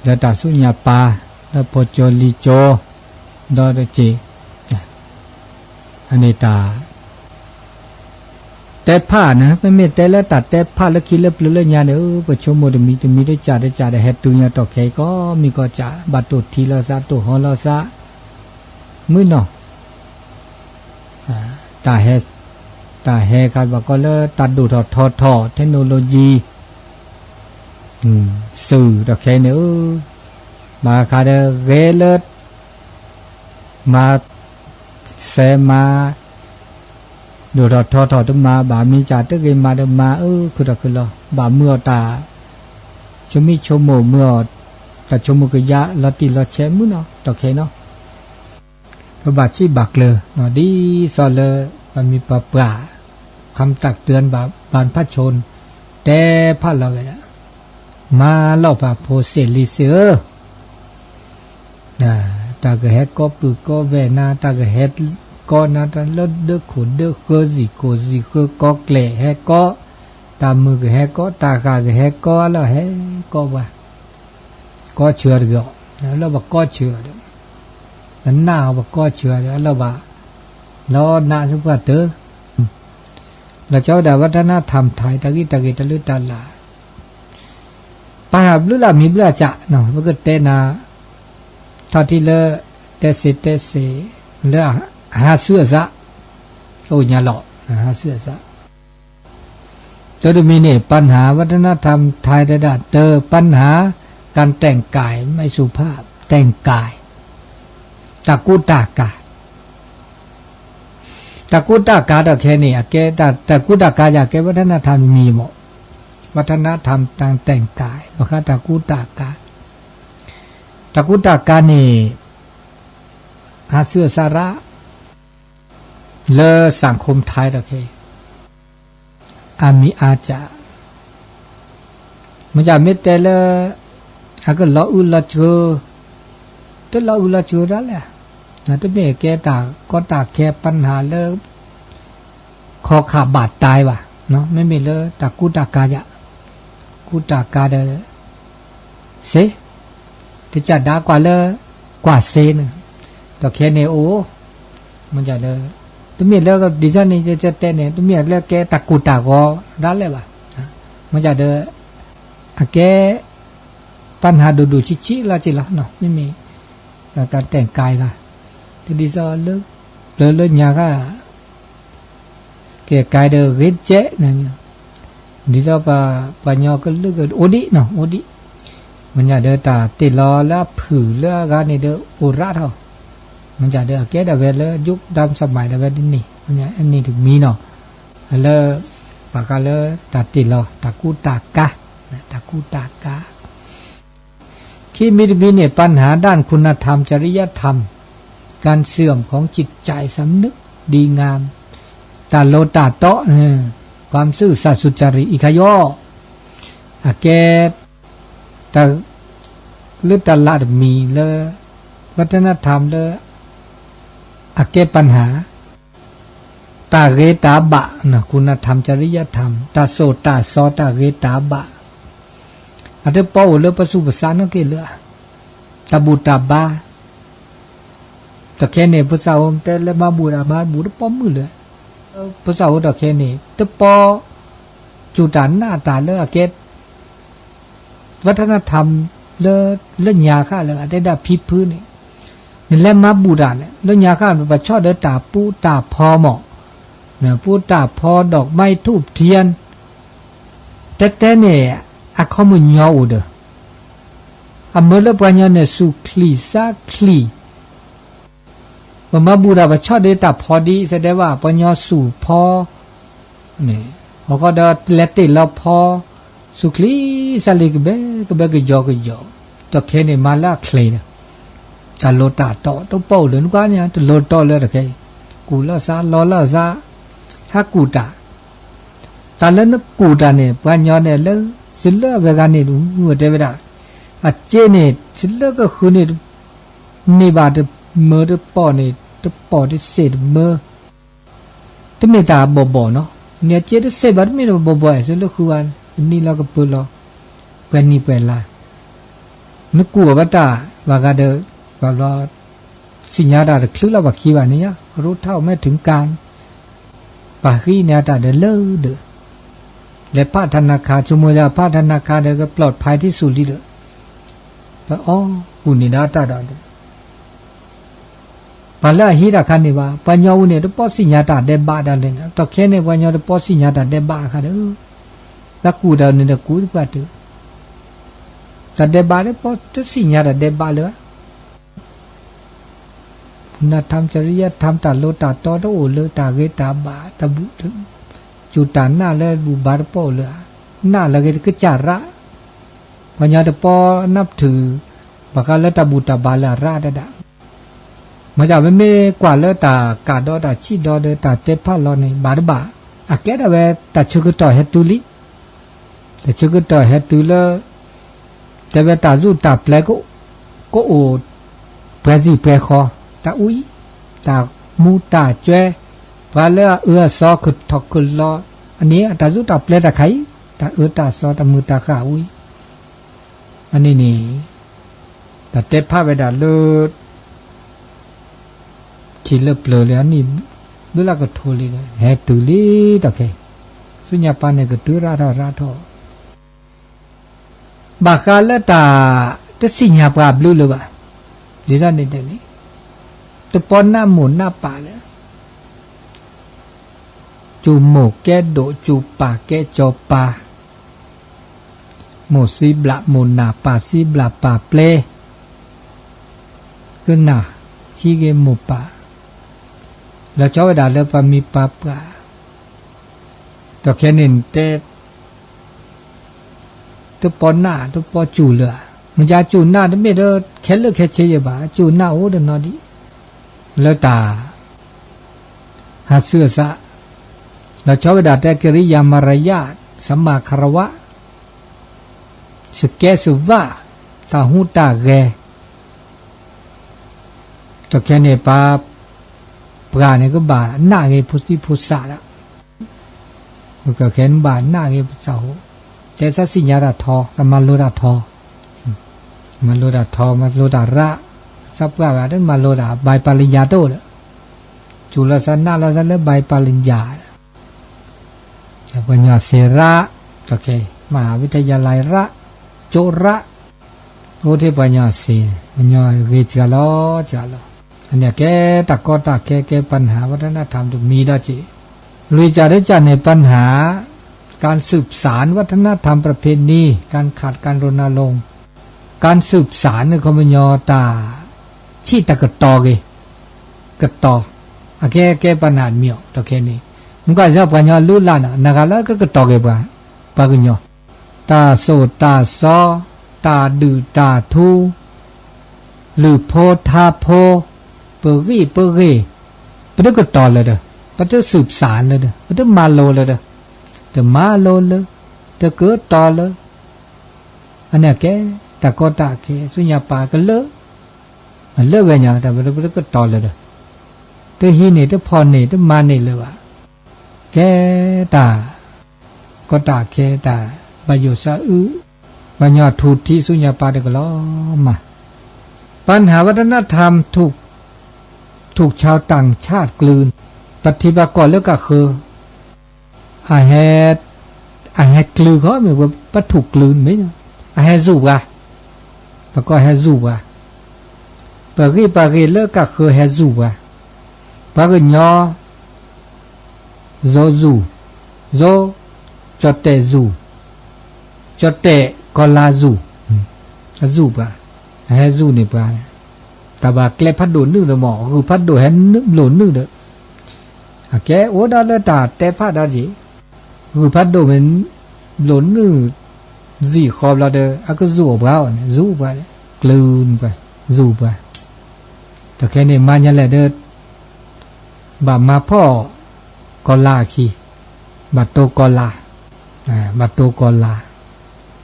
ဒီးတၢ်ဆူညါပၢ်, ဒီးဖိကၠိလံၤကၠိ, ဒီးတက့ၢ်, အန့ၣ်တၢ် တဲဖးန့ၣ် ပမ့ၢ်တဲလၢတၢ်တဲဖးလၢခံလၢပျၢၤလၢညါန့ၣ် ပဆိကမိၣ်တမံၤတမံၤတစၢ်တစၢ်ဒီး ဟဲတုၤညါတီၢ်ခဲအံၤကိးမံၤကိးစၢ် ဘၣ်တိၢ်ထံလီၤသး တိၢ်ဟီလီၤသး မုၢ်နီၤ တၢ်ဟဲ တၢ်ဟဲခါဘၣ်ကီလၢတၢ်ဒိၣ်ထီၣ်ထီထီၣ် technology စုၣ်တီၢ်ခဲအံၤန့ၣ် ဘၣ်ဃးဒီးဂဲၤလၢ မၤ စဲးမၤ ဒိၣ်ထီၣ်ထီထီၣ်တမၤဘၣ် မ့ၢ်စၢ်တဂ့ၤမၤဒီးမၤအၢ ခုၣ်ထီၣ်ခုၣ်လီၤ ဘၣ်မုာ်အီၤတၢ် ဆိမိၣ်ဆိကမိၣ်မုာ်အီၤ တၢ်ဆိကမိၣ်ကယါလီၤတံၢ်လီၤဆဲးမုၢ်နီၤ တီၢ်ခဲအံၤနီၤ ပဘၣ်စံးဘၣ်ကျၢၤ ဒ်သိးလၢ ပှၤမံၤပှၤပှၢ် คำตักเตือน ဘၣ် บรรพชน တဲဖးလီၤဝဲဒၣ် မၤလီၤပာ်ဖိစ့ၢ်လံစ့ၢ်ဧၢ တၢ်ကဟဲကီၢ်ပူၤကီၢ်ဝဲၢ်နၤ တၢ်ကဟဲကီၢ်နၤ တၢ်လၢဒၢခိၣ်ဒၢဃၢ စံၣ်ကိၣ်စံၣ်ဃၢ ကီၢ်ကျဲၢ်ဟဲကီၢ် တၢ်မုာ်ကဟဲကီၢ် တၢ်ဃၣ်ကဟဲကီၢ် အလီၢ်ဟဲကီၢ်ပှၤ ကီၢ်ဆၢတဂ့ၤအီၤ လၢပကီၢ်ဆၢဒီး ပနၢ်အီၤပကီၢ်ဆၢဒီး အလီၢ်ဘၣ် လီၤနးဆူပှၢ်တၢၢ် လီၤဆီဝဲဒၣ် วัฒนธรรมไทย တၢ်ဂ့ၢ်တၢ်ဂ့ၢ်တၢ်လုၢ်တၢ်လၢ် ပာ်ဘျုးလၢမံၤဘျုးအစၢ် ပကတဲနၤ ထီၣ်ထံလၢ တဲစ့တဲစ့ လၢအဟးဆူအစး အိၣ်ညါလီၤ အဟးဆူအစး တၢ်တမံၤန့ၣ် ปัญหาวัฒนธรรมไทย တဲဒၣ် တၢ် ปัญหาการแต่งกายไม่สุภาพ แต่งกาย တၢ်ကူတၢ်ကၤ တၢ်ကူတၢ်ကၤဒီးခဲအံၤန့ၣ် အကဲ တၢ်ကူတၢ်ကၤယၤကဲ วัฒนธรรม တမံၤမး วัฒนธรรมการแต่งกาย ဘၣ်ဃးတၢ်ကူတၢ်ကၤ တၢ်ကူတၢ်ကၤန့ၣ် ဟးဆူအစးရၣ် လၢ สังคมไทย ဒီးခဲအံၤ အါမံၤအါစၢ် မ့ၢ်ယမ့ၢ်တဲလၢ အကလီၤအုၣ်လီၤဆှၢ တလီၤအုၣ်လီၤဆှၢဒၣ်လဲာ် တမ့ၢ်ကဲတၢ်ကီတၢ်ခဲ ปัญหา လၢ ခီခါဘၣ်တၢ်ဘၣ် မ့မ့ၢ်လၢတၢ်ကူတၢ်ကၤယၤ ကူတၢ်ကၤဒီး စ့ တကးဒၣ်ကွၢ်လၢ ကွၢ်စ့န့ၣ် ဒီးခဲအံၤန့ၣ်အိၣ် မ့ၢ်ဒီး တမ့ၢ်လၢဒ်သိးန့ၣ် ယတဲန့ၣ် တမ့ၢ်လၢကဲတၢ်ကူတၢ်ကၤဒၣ်လဲာ်ဘၣ် မ့ၢ်ဒီး အကဲ ပှၤဟးဒိၣ်ဒိၣ်ဆံးဆံးလီၤက့လီၤနီၤ, မ့မ့ၢ် ကတဲာ်ကါလီၤ, တဒ်သိးလၢ ပျၢၤလၢညါဃၣ် ကဲကါဒီးဂ့ၤကဲး, ဒ်သိးပှၤညီကလုာ်ကအိၣ်ဒံးနီၤ, အိၣ်ဒံး, မ့ၢ်ညါဒီးတၢ်တ့ၢ်လီၤလၢအဖုၣ်လၢအဂၤန့ၣ်ဒီးအိၣ်ရးထီၣ်, မ့ၢ်ညါဒီးအကဲဒၣ်ဝဲလၢ ယုၵ်ၣ်တၢ်စမးဒၣ်ဝဲဒ်န့ၣ်, မ့ၢ်ညါအန့ၣ်တမံၤနီၤ, လၢ ပှၤဃးလၢတၢ်တ့ၢ်လီၤ တၢ်ကူတၢ်ကၤ, တၢ်ကူတၢ်ကၤ ခံမံၤတမံၤန့ၣ် ปัญหาด้านคุณธรรม จริยธรรม การเสื่อมของจิตใจสำนึกดีงาม တၢ်လိၤတၢ်တီ ความซื่อสัตย์สุจริต အံၤခါယီၤ, အကဲ တၢ် လၢတၢ်လၢတမံၤလၢ วัฒนธรรม လၢ အကဲ ปัญหา တၢ်ဂ့ၤတၢ်ဘၣ် คุณธรรม จริยธรรม တၢ်သိၣ်တၢ်သီ တၢ်ဂ့ၤတၢ်ဘၣ် အတပီအိၣ်လၢပသူၣ်ပသးနီတက့ၢ်လၢၤ, တၢ်ဘူၣ်တၢ်ဘါ, တၢ်ခဲန့ၣ် ပသးအိၣ်တဲလၢမၤဘူၣ်တၢ်မၤဘူၣ်တပီမုၢ်လၢၤ, ပသးအိၣ်တၢ်ခဲန့ၣ် တပီ စူၢ်တၢ်နာ်တၢ်လၢအကဲ วัฒนธรรม လၢ လၢညါဃၣ်လၢအတဲဒၣ်ဖံဖုန့ၣ်, နလဲၤမၤဘူၣ်တၢ်န့ၣ် လၢညါဃၣ် ပှၤဆီၣ်ဒီးတၢ်ပူတၢ်ဖီမး, ပူတၢ်ဖီ ดอกไม้ธูปเทียน တဲတဲန့ၣ် အခီပညီအိၣ်ဒီး အမၢလၢပှၤညီန့ၣ် စူၢ်ချံၣ်စၢ်ချံၣ် ပမၤဘူၣ်တၢ် ပဆီၣ်ဒီးတၢ်ဖီဒ် သတဲဘၣ် ပှၤညီစူၢ်ဖီ န့ၣ်, အဃိဒီးလဲၤတ့ၢ်လီၤဖီ စူၢ်ချံစၢ်လံ ကဘဲကဘဲကယီကယီ, တၢ်ခဲန့ၣ် မၤလၢအချ့ဒီး တၢ်လိၤတၢ်တီ တပီအိၣ်လၢၤ နကွၢ်န့ၣ် တလိၤတီလၢၤတၢ်ခဲအံၤ, ကူၣ်လီၤသး လီလီၤသး ဟးကူၣ်တၢ်, တၢ်လၢနကူၣ်တၢ်န့ၣ် ပှၤညီန့ၣ်လၢ သုလၢအဝဲဂၤန့ၣ် တဲဝဲဒၣ် အစ့န့ၣ် သုလၢကဃုန့ၣ် န့ၢ်ဘၣ်တမၢတပီၢ်န့ၣ် တပီၢ်တစ့ၣ်တမၢ တမ့ၢ်တၢ်ဘီၣ်ဘီၣ်နီၤ, န့ၣ်အစ့တစ့ၣ်ဘၣ် တမ့ၢ်တၢ်ဘီၣ်ဘီၣ် သုလၢဃုဘၣ် ကနံၤလီၤကပၢၤလီၤ ပှဲၤနံၣ်ပှဲၤလါ, နကူၣ်အီၤဘၣ်တၢ် ဘၣ်ဃးဒီး ဘၣ်ဘျီ သ့ၣ်ညါတၢ်တချုးလၢပှၤခံဘၣ်န့ၣ်ညါ รู้เท่าไม่ถึงการ ပှၤဃံန့ၢ်အတၢ်ဒီးလၢဒီး လဲၤဖးထနခါ ဆိကမိၣ်ယၤဖးထနခါဒီး ကပျီၢ်ဖးထံဆူၣ်လံဒီး ပအီၣ်ကူၣ်န့ၢ်ဒၣ်တၢ်ဒီး ပှၤလၢအဟံးတၢ်ခါန့ၣ်ဘၣ် ပှၤညီအူန့ၣ် တပီသ့ၣ်ညါတၢ်ဒဲးဘးဒၣ်လဲာ်န့ၣ် တၢ်ခဲန့ၣ် ပှၤညီတပီသ့ၣ်ညါတၢ်ဒဲးဘးအခါဒီး တၢ်ကူၣ်တၢ်န့ၣ်ဒီးကူၣ်တပှၢ်တၢၢ် တၢ်ဒဲးဘးတပီတသ့ၣ်ညါတၢ်ဒဲးဘးလၢၤဘၣ် คุณธรรม จริยธรรม တၢ်လိၤတၢ်တီတအိၣ်လၢၤ တၢ်ဂ့ၤတၢ်ဘၣ် တၢ်ဘူၣ် စူၢ်တၢ်နာ်လၢဘူၣ်ဘါတပီၢ်အိၣ်လၢၤဧါ, နာ်လၢအဂ့ၤတကစၢ်ရး, ပှၤညီတပီနၢ်ပထုး ဘၣ်ဃးလၢတၢ်ဘူၣ်တၢ်ဘါလၢအရးတဒၣ်, မ့ၢ်ဒၣ်မ့မ့ၢ်ကွၢ်လၢတၢ်ကးဒီးတၢ်ဆံးဒီးဒီးတၢ်တဲဖးလီၤန့ၣ် ဘၣ်တဘၣ်, အကဲဒၣ်ဝဲတၢ်ဆၢကတီၢ်ဟဲတုၤလံ တၢ်ဆၢကတီၢ်ဟဲတုၤလၢ တဲဝဲတၢ်ရူၢ်တၢ်ပျဲၤ ကအိၣ် ပှဲၤစံၣ်ပှဲၤဃီ, တၢ်အူအံၤ, တၢ်မူတၢ်ကွဲၤ, ပှၤလၢအအၢအသီကထီၣ်ကလီၤ, အန့ၣ် တၢ်ရူၢ်တၢ်ပျဲၤတခါအံၤ, တၢ်အၢတၢ်သီတၢ်မုာ်တၢ်ဃၢ်အူအံၤ, အန့ၣ်န့ၣ် တၢ်တဲဖးဝဲဒၣ်လၢ ထံၣ်လၢပျၢၤလံအနံၣ် ဘျုးလၢကထိလံဒီး ဟဲတုၤလံတၢ်ခဲအံၤ, ဆူညါပၤန့ၣ်ကတုၤရးထီၣ်ရးထီၣ်, ဘၣ်ဃးလၢတၢ်တသ့ၣ်ညါပှၤဘျုးလၢၤဘၣ်, ဒ်သိးန့ၣ်တဲန့ၣ်, တပီနးမိၢ်နးပၢ်လၢ ကၠူၣ်မိၢ်ကဲဒိၣ် ကၠူၣ်ပၢ်ကဲကၠီၤပၢ်, မိၢ်သံဘျၣ် မိၢ်နၢ် ပၢ်သံဘျၣ် ပၢ်ပျဲၤ, ကနၣ် ဟံးဂ့ၤမိၢ်ပၢ်, လီၤဆီဝဲဒၣ်လၢပှၤမံၤပှၤပှၢ်, တၢ်ခဲန့ၣ်တဲ တပီနး တပီကၠူၣ်လၢၤဧါ, မ့ၢ်ကၠူၣ်နးတမ့ၢ်ဒီး ခဲလၢာ်ခဲဆ့ယဲၢ်ဘၣ်, ကၠူၣ်နးအိၣ်တနီၤဒံး, လၢတၢ် ဟးဆူအသး, လီၤဆီဝဲဒၣ်တဲ ကရိယာမၤရယၣ် သမ်မာခရဝ, စကဲစဝၣ်, တၢ်ဟူးတၢ်ဂဲၤ, တၢ်ခဲန့ၣ်ပှၤ ပှၤန့ၣ်ကဘၣ်နးဂ့ၤဖိသံဖိသၣ်ဒီး ကခဲန့ၣ်ဘၣ်နးဂ့ၤပသးဟူ, တဲသးသ့ၣ်ညါတၢ်ထီ သးမၤလိတၢ်ထီ, မၤလိတၢ်ထီ မၤလိတၢ်ရး, သးပှၢ်ဘၣ်တမၤလိတၢ် ဘၣ်ပၤလံၣ်ယၤတအိၣ်ဒီး, စူၢ်လီၤသးနးလီၤသးလၢဘၣ်ပၤလံၣ်ယၤ, ပှၤညီစ့ရး, တၢ်ခဲ မဟာวิทยาลัยရး, ကၠိရး, အိၣ်ထဲပှၤညီစ့, ပှၤညီဂ့ၤစှၤလီၤစှၤလီၤ. အန့ၣ်ကဲတၢ်ကီတၢ်ခဲ ကဲ ปัญหาวัฒนธรรม တမံၤဒီးက့ၤ, လွံၢ်ကၢ်တကၢ်န့ၣ် ปัญหาการสืบสานวัฒนธรรมประเพณี การขาดการรณรงค์ การสืบสาน န့ၣ် ခီပညီတၢ်ဆံၣ်တၢ်ကတီၤက့ၤ, ကတီၤ, အကဲကဲ ปัญหา တမံၤအီၤ ဒီးခဲန့ၣ်, မ့ၢ်ကွၢ်စ့ၢ်ပှၤညီလုၢ်လၢ်နီၤ နဂၤလၢကကတီၤက့ၤပှၤ, ပှၤကညီ တၢ်သိၣ်တၢ်သီ, တၢ်ဒုၣ်တၢ်ထူ, လုၢ်ဖိထါဖိ, ပဂံၢ်ပဂ့ၤ, ပတကတီၤလၢၤဒီး, ပတ สืบสาน လၢၤဒီး, ပတမၤလိလၢၤဒီး, တမၤလိလၢၤ, တကတီၤလၢၤ, အန့ၣ်ကဲ, တၢ်ကီတၢ်ခဲ ဆူညါပာ်ကလၢာ်, အလၢာ်ဝဲညါ တၢ်ပတကတီၤလၢၤဒီး, တဟံးန့ၢ် တဖီၣ်န့ၢ် တမၤန့ၢ်လၢၤဘၣ်. ကဲတၢ်ကီတၢ်ခဲ တၢ်ဘၣ်ယိၣ်စးအုး, ပှၤညီထူၣ်ထံဆူညါပာ်တကလီၤမး, ปัญหาวัฒนธรรม ถูกชาวต่างชาติกลืน, ပထံပကီၢ်လၢကဃၢၤ, အဟဲ, အဟဲကလုၢ်ခီမ့ၢ် ပထုးကလုၢ်မ့ၢ်, အဟဲစူၢ်ပှၤ, ပကီၢ်ဟဲစူၢ်ပှၤ, ပဂံၢ်ပဂ့ၤလၢကဃၢၤဟဲစူၢ်ပှၤ, ပှၤကညီ စီၤစူၢ်, စီၤ, ကၠီၣ်တဲၣ်စူၢ်, ကၠီၣ်တဲၣ်ကီၤလၤစူၢ်, အစူၢ်ပှၤ, အဟဲစူၢ်န့ၢ်ပှၤ, တၢ်ဘၣ်ကျဲဖးဒိၣ်နုာ်ဒီးမ့ၢ် ဂုၢ်ဖးဒိၣ်ဟဲလိၣ်နုာ်ဒီး, အကဲအိၣ်ဒီးလၢတၢ်တဲဖးဒီးက့ၤ, ဂုၢ်ဖးဒိၣ်မ့ၢ်လိၣ်နုာ် စံၣ်ဃီဘျီဒီး အကစူၢ်အီၣ်ပှၤအီၤန့ၣ် စူၢ်ပှၤ, ကလုၢ်ပှၤ, စူၢ်ပှၤ, တခဲန့ၣ် မၤညါလဲၣ်ဒီး ဘၣ်မၤဖှီၣ်ကီၤလၤအခံ, ဘၣ်တိၢ်ကီၤလၤ, ဘၣ်တိၢ်ကီၤလၤ,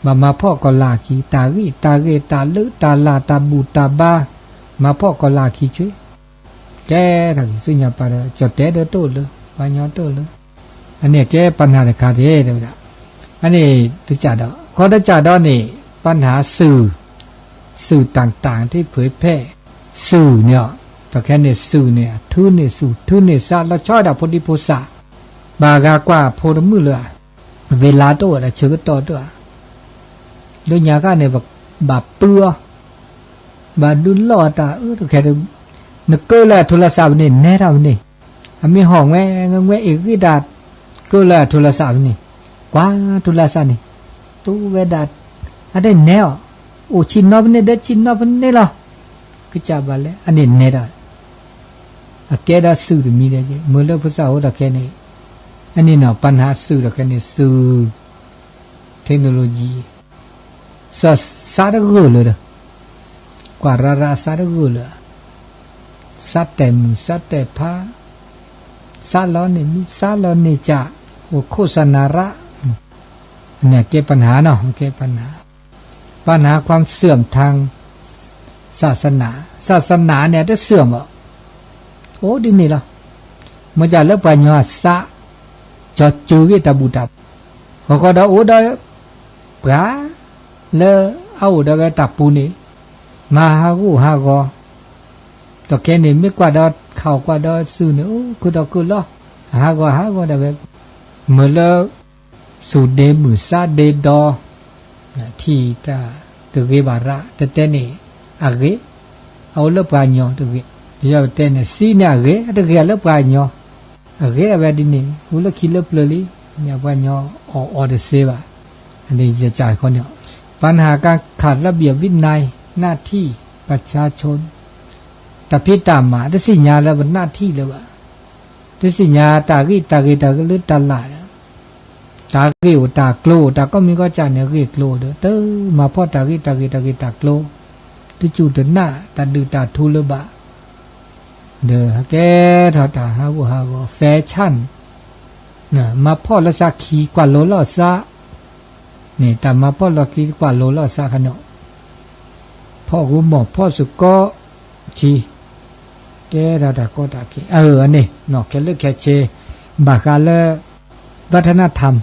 ဘၣ်မၤဖှီၣ်ကီၤလၤအခံ, တၢ်ဂံၢ်တၢ်ဂ့ၤ တၢ်လုၢ်တၢ်လၢ် တၢ်ဘူၣ်တၢ်ဘါ, မၤဖှီၣ်ကီၤလၤအခံဆူ, ကဲထီၣ်က့ၤဆူညါပာ်ဒီး ကၠီၣ်တဲၣ်ဒီးတအိၣ်လၢၤ, ပှၤညီတအိၣ်လၢၤ, အန့ၣ်ကဲ ပှၤနၢ်တခါတ့ၢ် တဲဝဲဒၣ်, အန့ၣ်တကးဒီး ခီတကးဒီးန့ၣ် ပှၤနၢ်စူၢ် စူၢ်တၢ်တၢ် ထံၣ်ဖုဖဲ စူၢ်န့ၣ်အီၤ, တခဲန့ၣ် စူၢ်န့ၣ် အထုးန့ၢ်စူၢ် ထုးန့ၢ်စး လီၤဆီဝဲဒၣ်ဖိဒံဖိသၣ်, ဘၣ်ဂၤကွၢ်ဖိတမုၣ်လၢၤဧါ, ဝ့ၤလါတအိၣ်ဒီးဆၢကတီၢ်တအိၣ်ဧါ, လၢညါခါန့ၣ် ဘၣ်ပုၢ်အီၤ, ဘၣ်ဒုးလီၢ်အတၢ်အၢတခဲ, နကၢလၢအထိလီၤစးဖဲန့ၣ် နဲထီၣ်ဖဲန့ၣ်, အမ့ၢ်ဟီၣ်ငွဲၣ်ငွဲၣ်အ့ၣ်ဂံၢ်တၢ်, ကၢလၢအထိလီၤစးဖဲန့ၣ်, ကွၢ်ထိလီၤစးန့ၣ်, တူၢ်ဝဲဒၣ်, အတနဲအီၤ, အိၣ်ဆံနီဖဲန့ၣ်ဒီးဆံနီဖဲန့ၣ်လီၤ, ကစၢ်ဘၣ်လဲၣ် အန့ၣ်နဲဒၣ်, အကဲဒီးစူၢ်တမံၤဒီး မ့ၢ်လၢဖိသၣ်အိၣ်ဒီးခဲန့ၣ်, အန့ၣ်နီၤ ပှၤနၢ်စူၢ်ဒီးခဲန့ၣ် စူၢ် technology စးတဂၢၢ်လၢၤဒီး, ကွၢ်ရၤရၤစးတဂၢၢ်လၢၤ, စးတဲာ်မုၢ် စးတဲာ်ဖါ, စးလီၤန့ၢ်မံ စးလီၤန့ၢ်ကၠး, အိၣ်ခိၣ်စနၢရၣ်, အန့ၣ်ကဲပှၤနၢ်နီၤ ကဲပှၤနၢ်, ပှၤနၢ် ความเสื่อมทางศาสนา, ศาสนาန့ၣ် အတเสื่อมဘၣ်, အိၣ်ဒ်န့ၣ်လီၤ, မ့ၢ်ကၢ်လၢပှၤညီအစး, ကၠီၤစၢၤဂ့ၢ်တၢ်ဘူၣ်တၢ်, ဃီဃီဒီးအိၣ်ဒီး ပှၤ လၢအအိၣ်ဒီးဝဲတၢ်ပူၤန့ၣ်, မၤဟးဂူာ်ဟးဂီၤ, ဒီးခဲန့ၣ် မ့ၢ်ကွၢ်ဒီးခီၣ်ကွၢ်ဒီးစူၢ်န့ၣ် အိၣ်ခုၣ်ဒီးခုၣ်လီၤ, အဟးဂီၤဟးဂီၤဒၣ်ဝဲ, မ့ၢ်လၢ သူၣ်ဒ့မုၢ်သးဒ့ဒီ ထံၣ်တၢ်တဂ့ၤဘၣ်ရၣ် တတဲန့ၣ် အဂ့ၤ, အအိၣ်လၢပှၤကညီတဂ့ၤ, တယီပတဲန့ၣ် စံးန့ၣ်အဂ့ၤ အတဂ့ၤလၢပှၤကညီ, အဂ့ၤဒၣ်ဝဲဒ်န့ၣ် အိၣ်လၢခံလၢပျၢၤလံ, န့ၣ်ပှၤကညီအီၣ်အီတသ့ဘၣ်, အန့ၣ်ယကၢ်ဃီန့ၣ်, ပှၤနၢ်ကၢ်ခးระเบียบวินัย หน้าที่ประชาชน တၢ်ဖံးတၢ်မၤ တသ့ၣ်ညါလၢပ หน้าที่ လၢၤဘၣ်, တသ့ၣ်ညါတၢ်ဂံၢ်တၢ်ဂ့ၤ တၢ်ကလုၢ်တၢ်လၢ်ဒီး, တၢ်ဂ့ၢ်အိၣ်တၢ်ကျိၤအိၣ် တၢ်ကိးမံၤကိးကၢ်န့ၣ် ဂ့ၢ်ကျိၤဒီး တမၤဖှီၣ်တၢ်ဂ့ၢ်တၢ်ဂ့ၤ တၢ်ဂ့ၢ်တၢ်ကျိၤ, တစူၢ်တနာ် တၢ်ဒုၣ်တၢ်ထူလၢၤဘၣ်, ဒီးဟဲကဲထီၣ်တၢ်ဟးဂူာ်ဟးဂီၤ fashion, မၤဖှီၣ်လီၤသးခံ ကွၢ်လိလီၤသး, န့ၣ် တၢ်မၤဖှီၣ်လီၤခံ ကွၢ်လိလီၤသးခါန့ၣ်, ဖှီၣ်ဂူာ်မီၢ်ဖှီၣ်စ့ၢ်ကီး, ခံ, ကဲထီၣ်တၢ်ကီတၢ်ခဲ အန့ၣ် ခဲလၢာ်ခဲဆ့, ဘၣ်ဃးလၢ วัฒนธรรม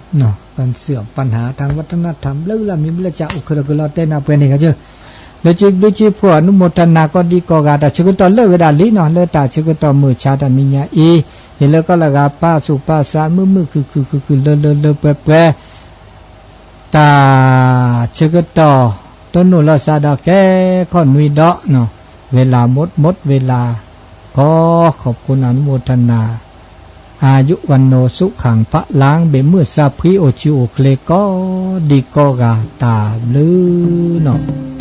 ပှၤစံး ปัญหาทางวัฒนธรรม ဘျုးလၢမံၤဘျုးလၢကၢ် အိၣ်ခုၣ်ဒီးကလီတဲနၤပှဲၤန့ၣ်ဂၤကၢ, လၢခံဘျုးခံဖှိၣ် အနုမောทนา ကိးဒံကိးဂၤ တၢ်ဆၢကတီၢ်လၢာ်ဝဲဒၣ်လံနီၤ လၢတၢ်ဆၢကတီၢ်မုၢ်ဆါတနံၤညါအံၤ, ဟ့ၣ်လၢကီၢ်လၢဂၤ ပာ်ဆူၣ်ပာ်စး မုာ်မုာ်ခုၣ်ခုၣ် ခုၣ်ခုၣ်လၢလၢလၢပှဲၤပှဲၤ, တၢ်ဆၢကတီၢ် တနူၢ်လီၤစးဒီးကဲခီနွံဒီး, ဝ့လၢ်မူတ်းမူတ်းဝ့လၢ်, ကီ ขอบคุณ อนุโมทนา อายุ วันโน สุขัง พลัง ဘၣ်မုၢ်စၢ်ဖှံအိၣ်ဆူၣ်အိၣ်ချ့ ကိးဒံကိးဂၤ တၢ်ဘျုးနီၤ.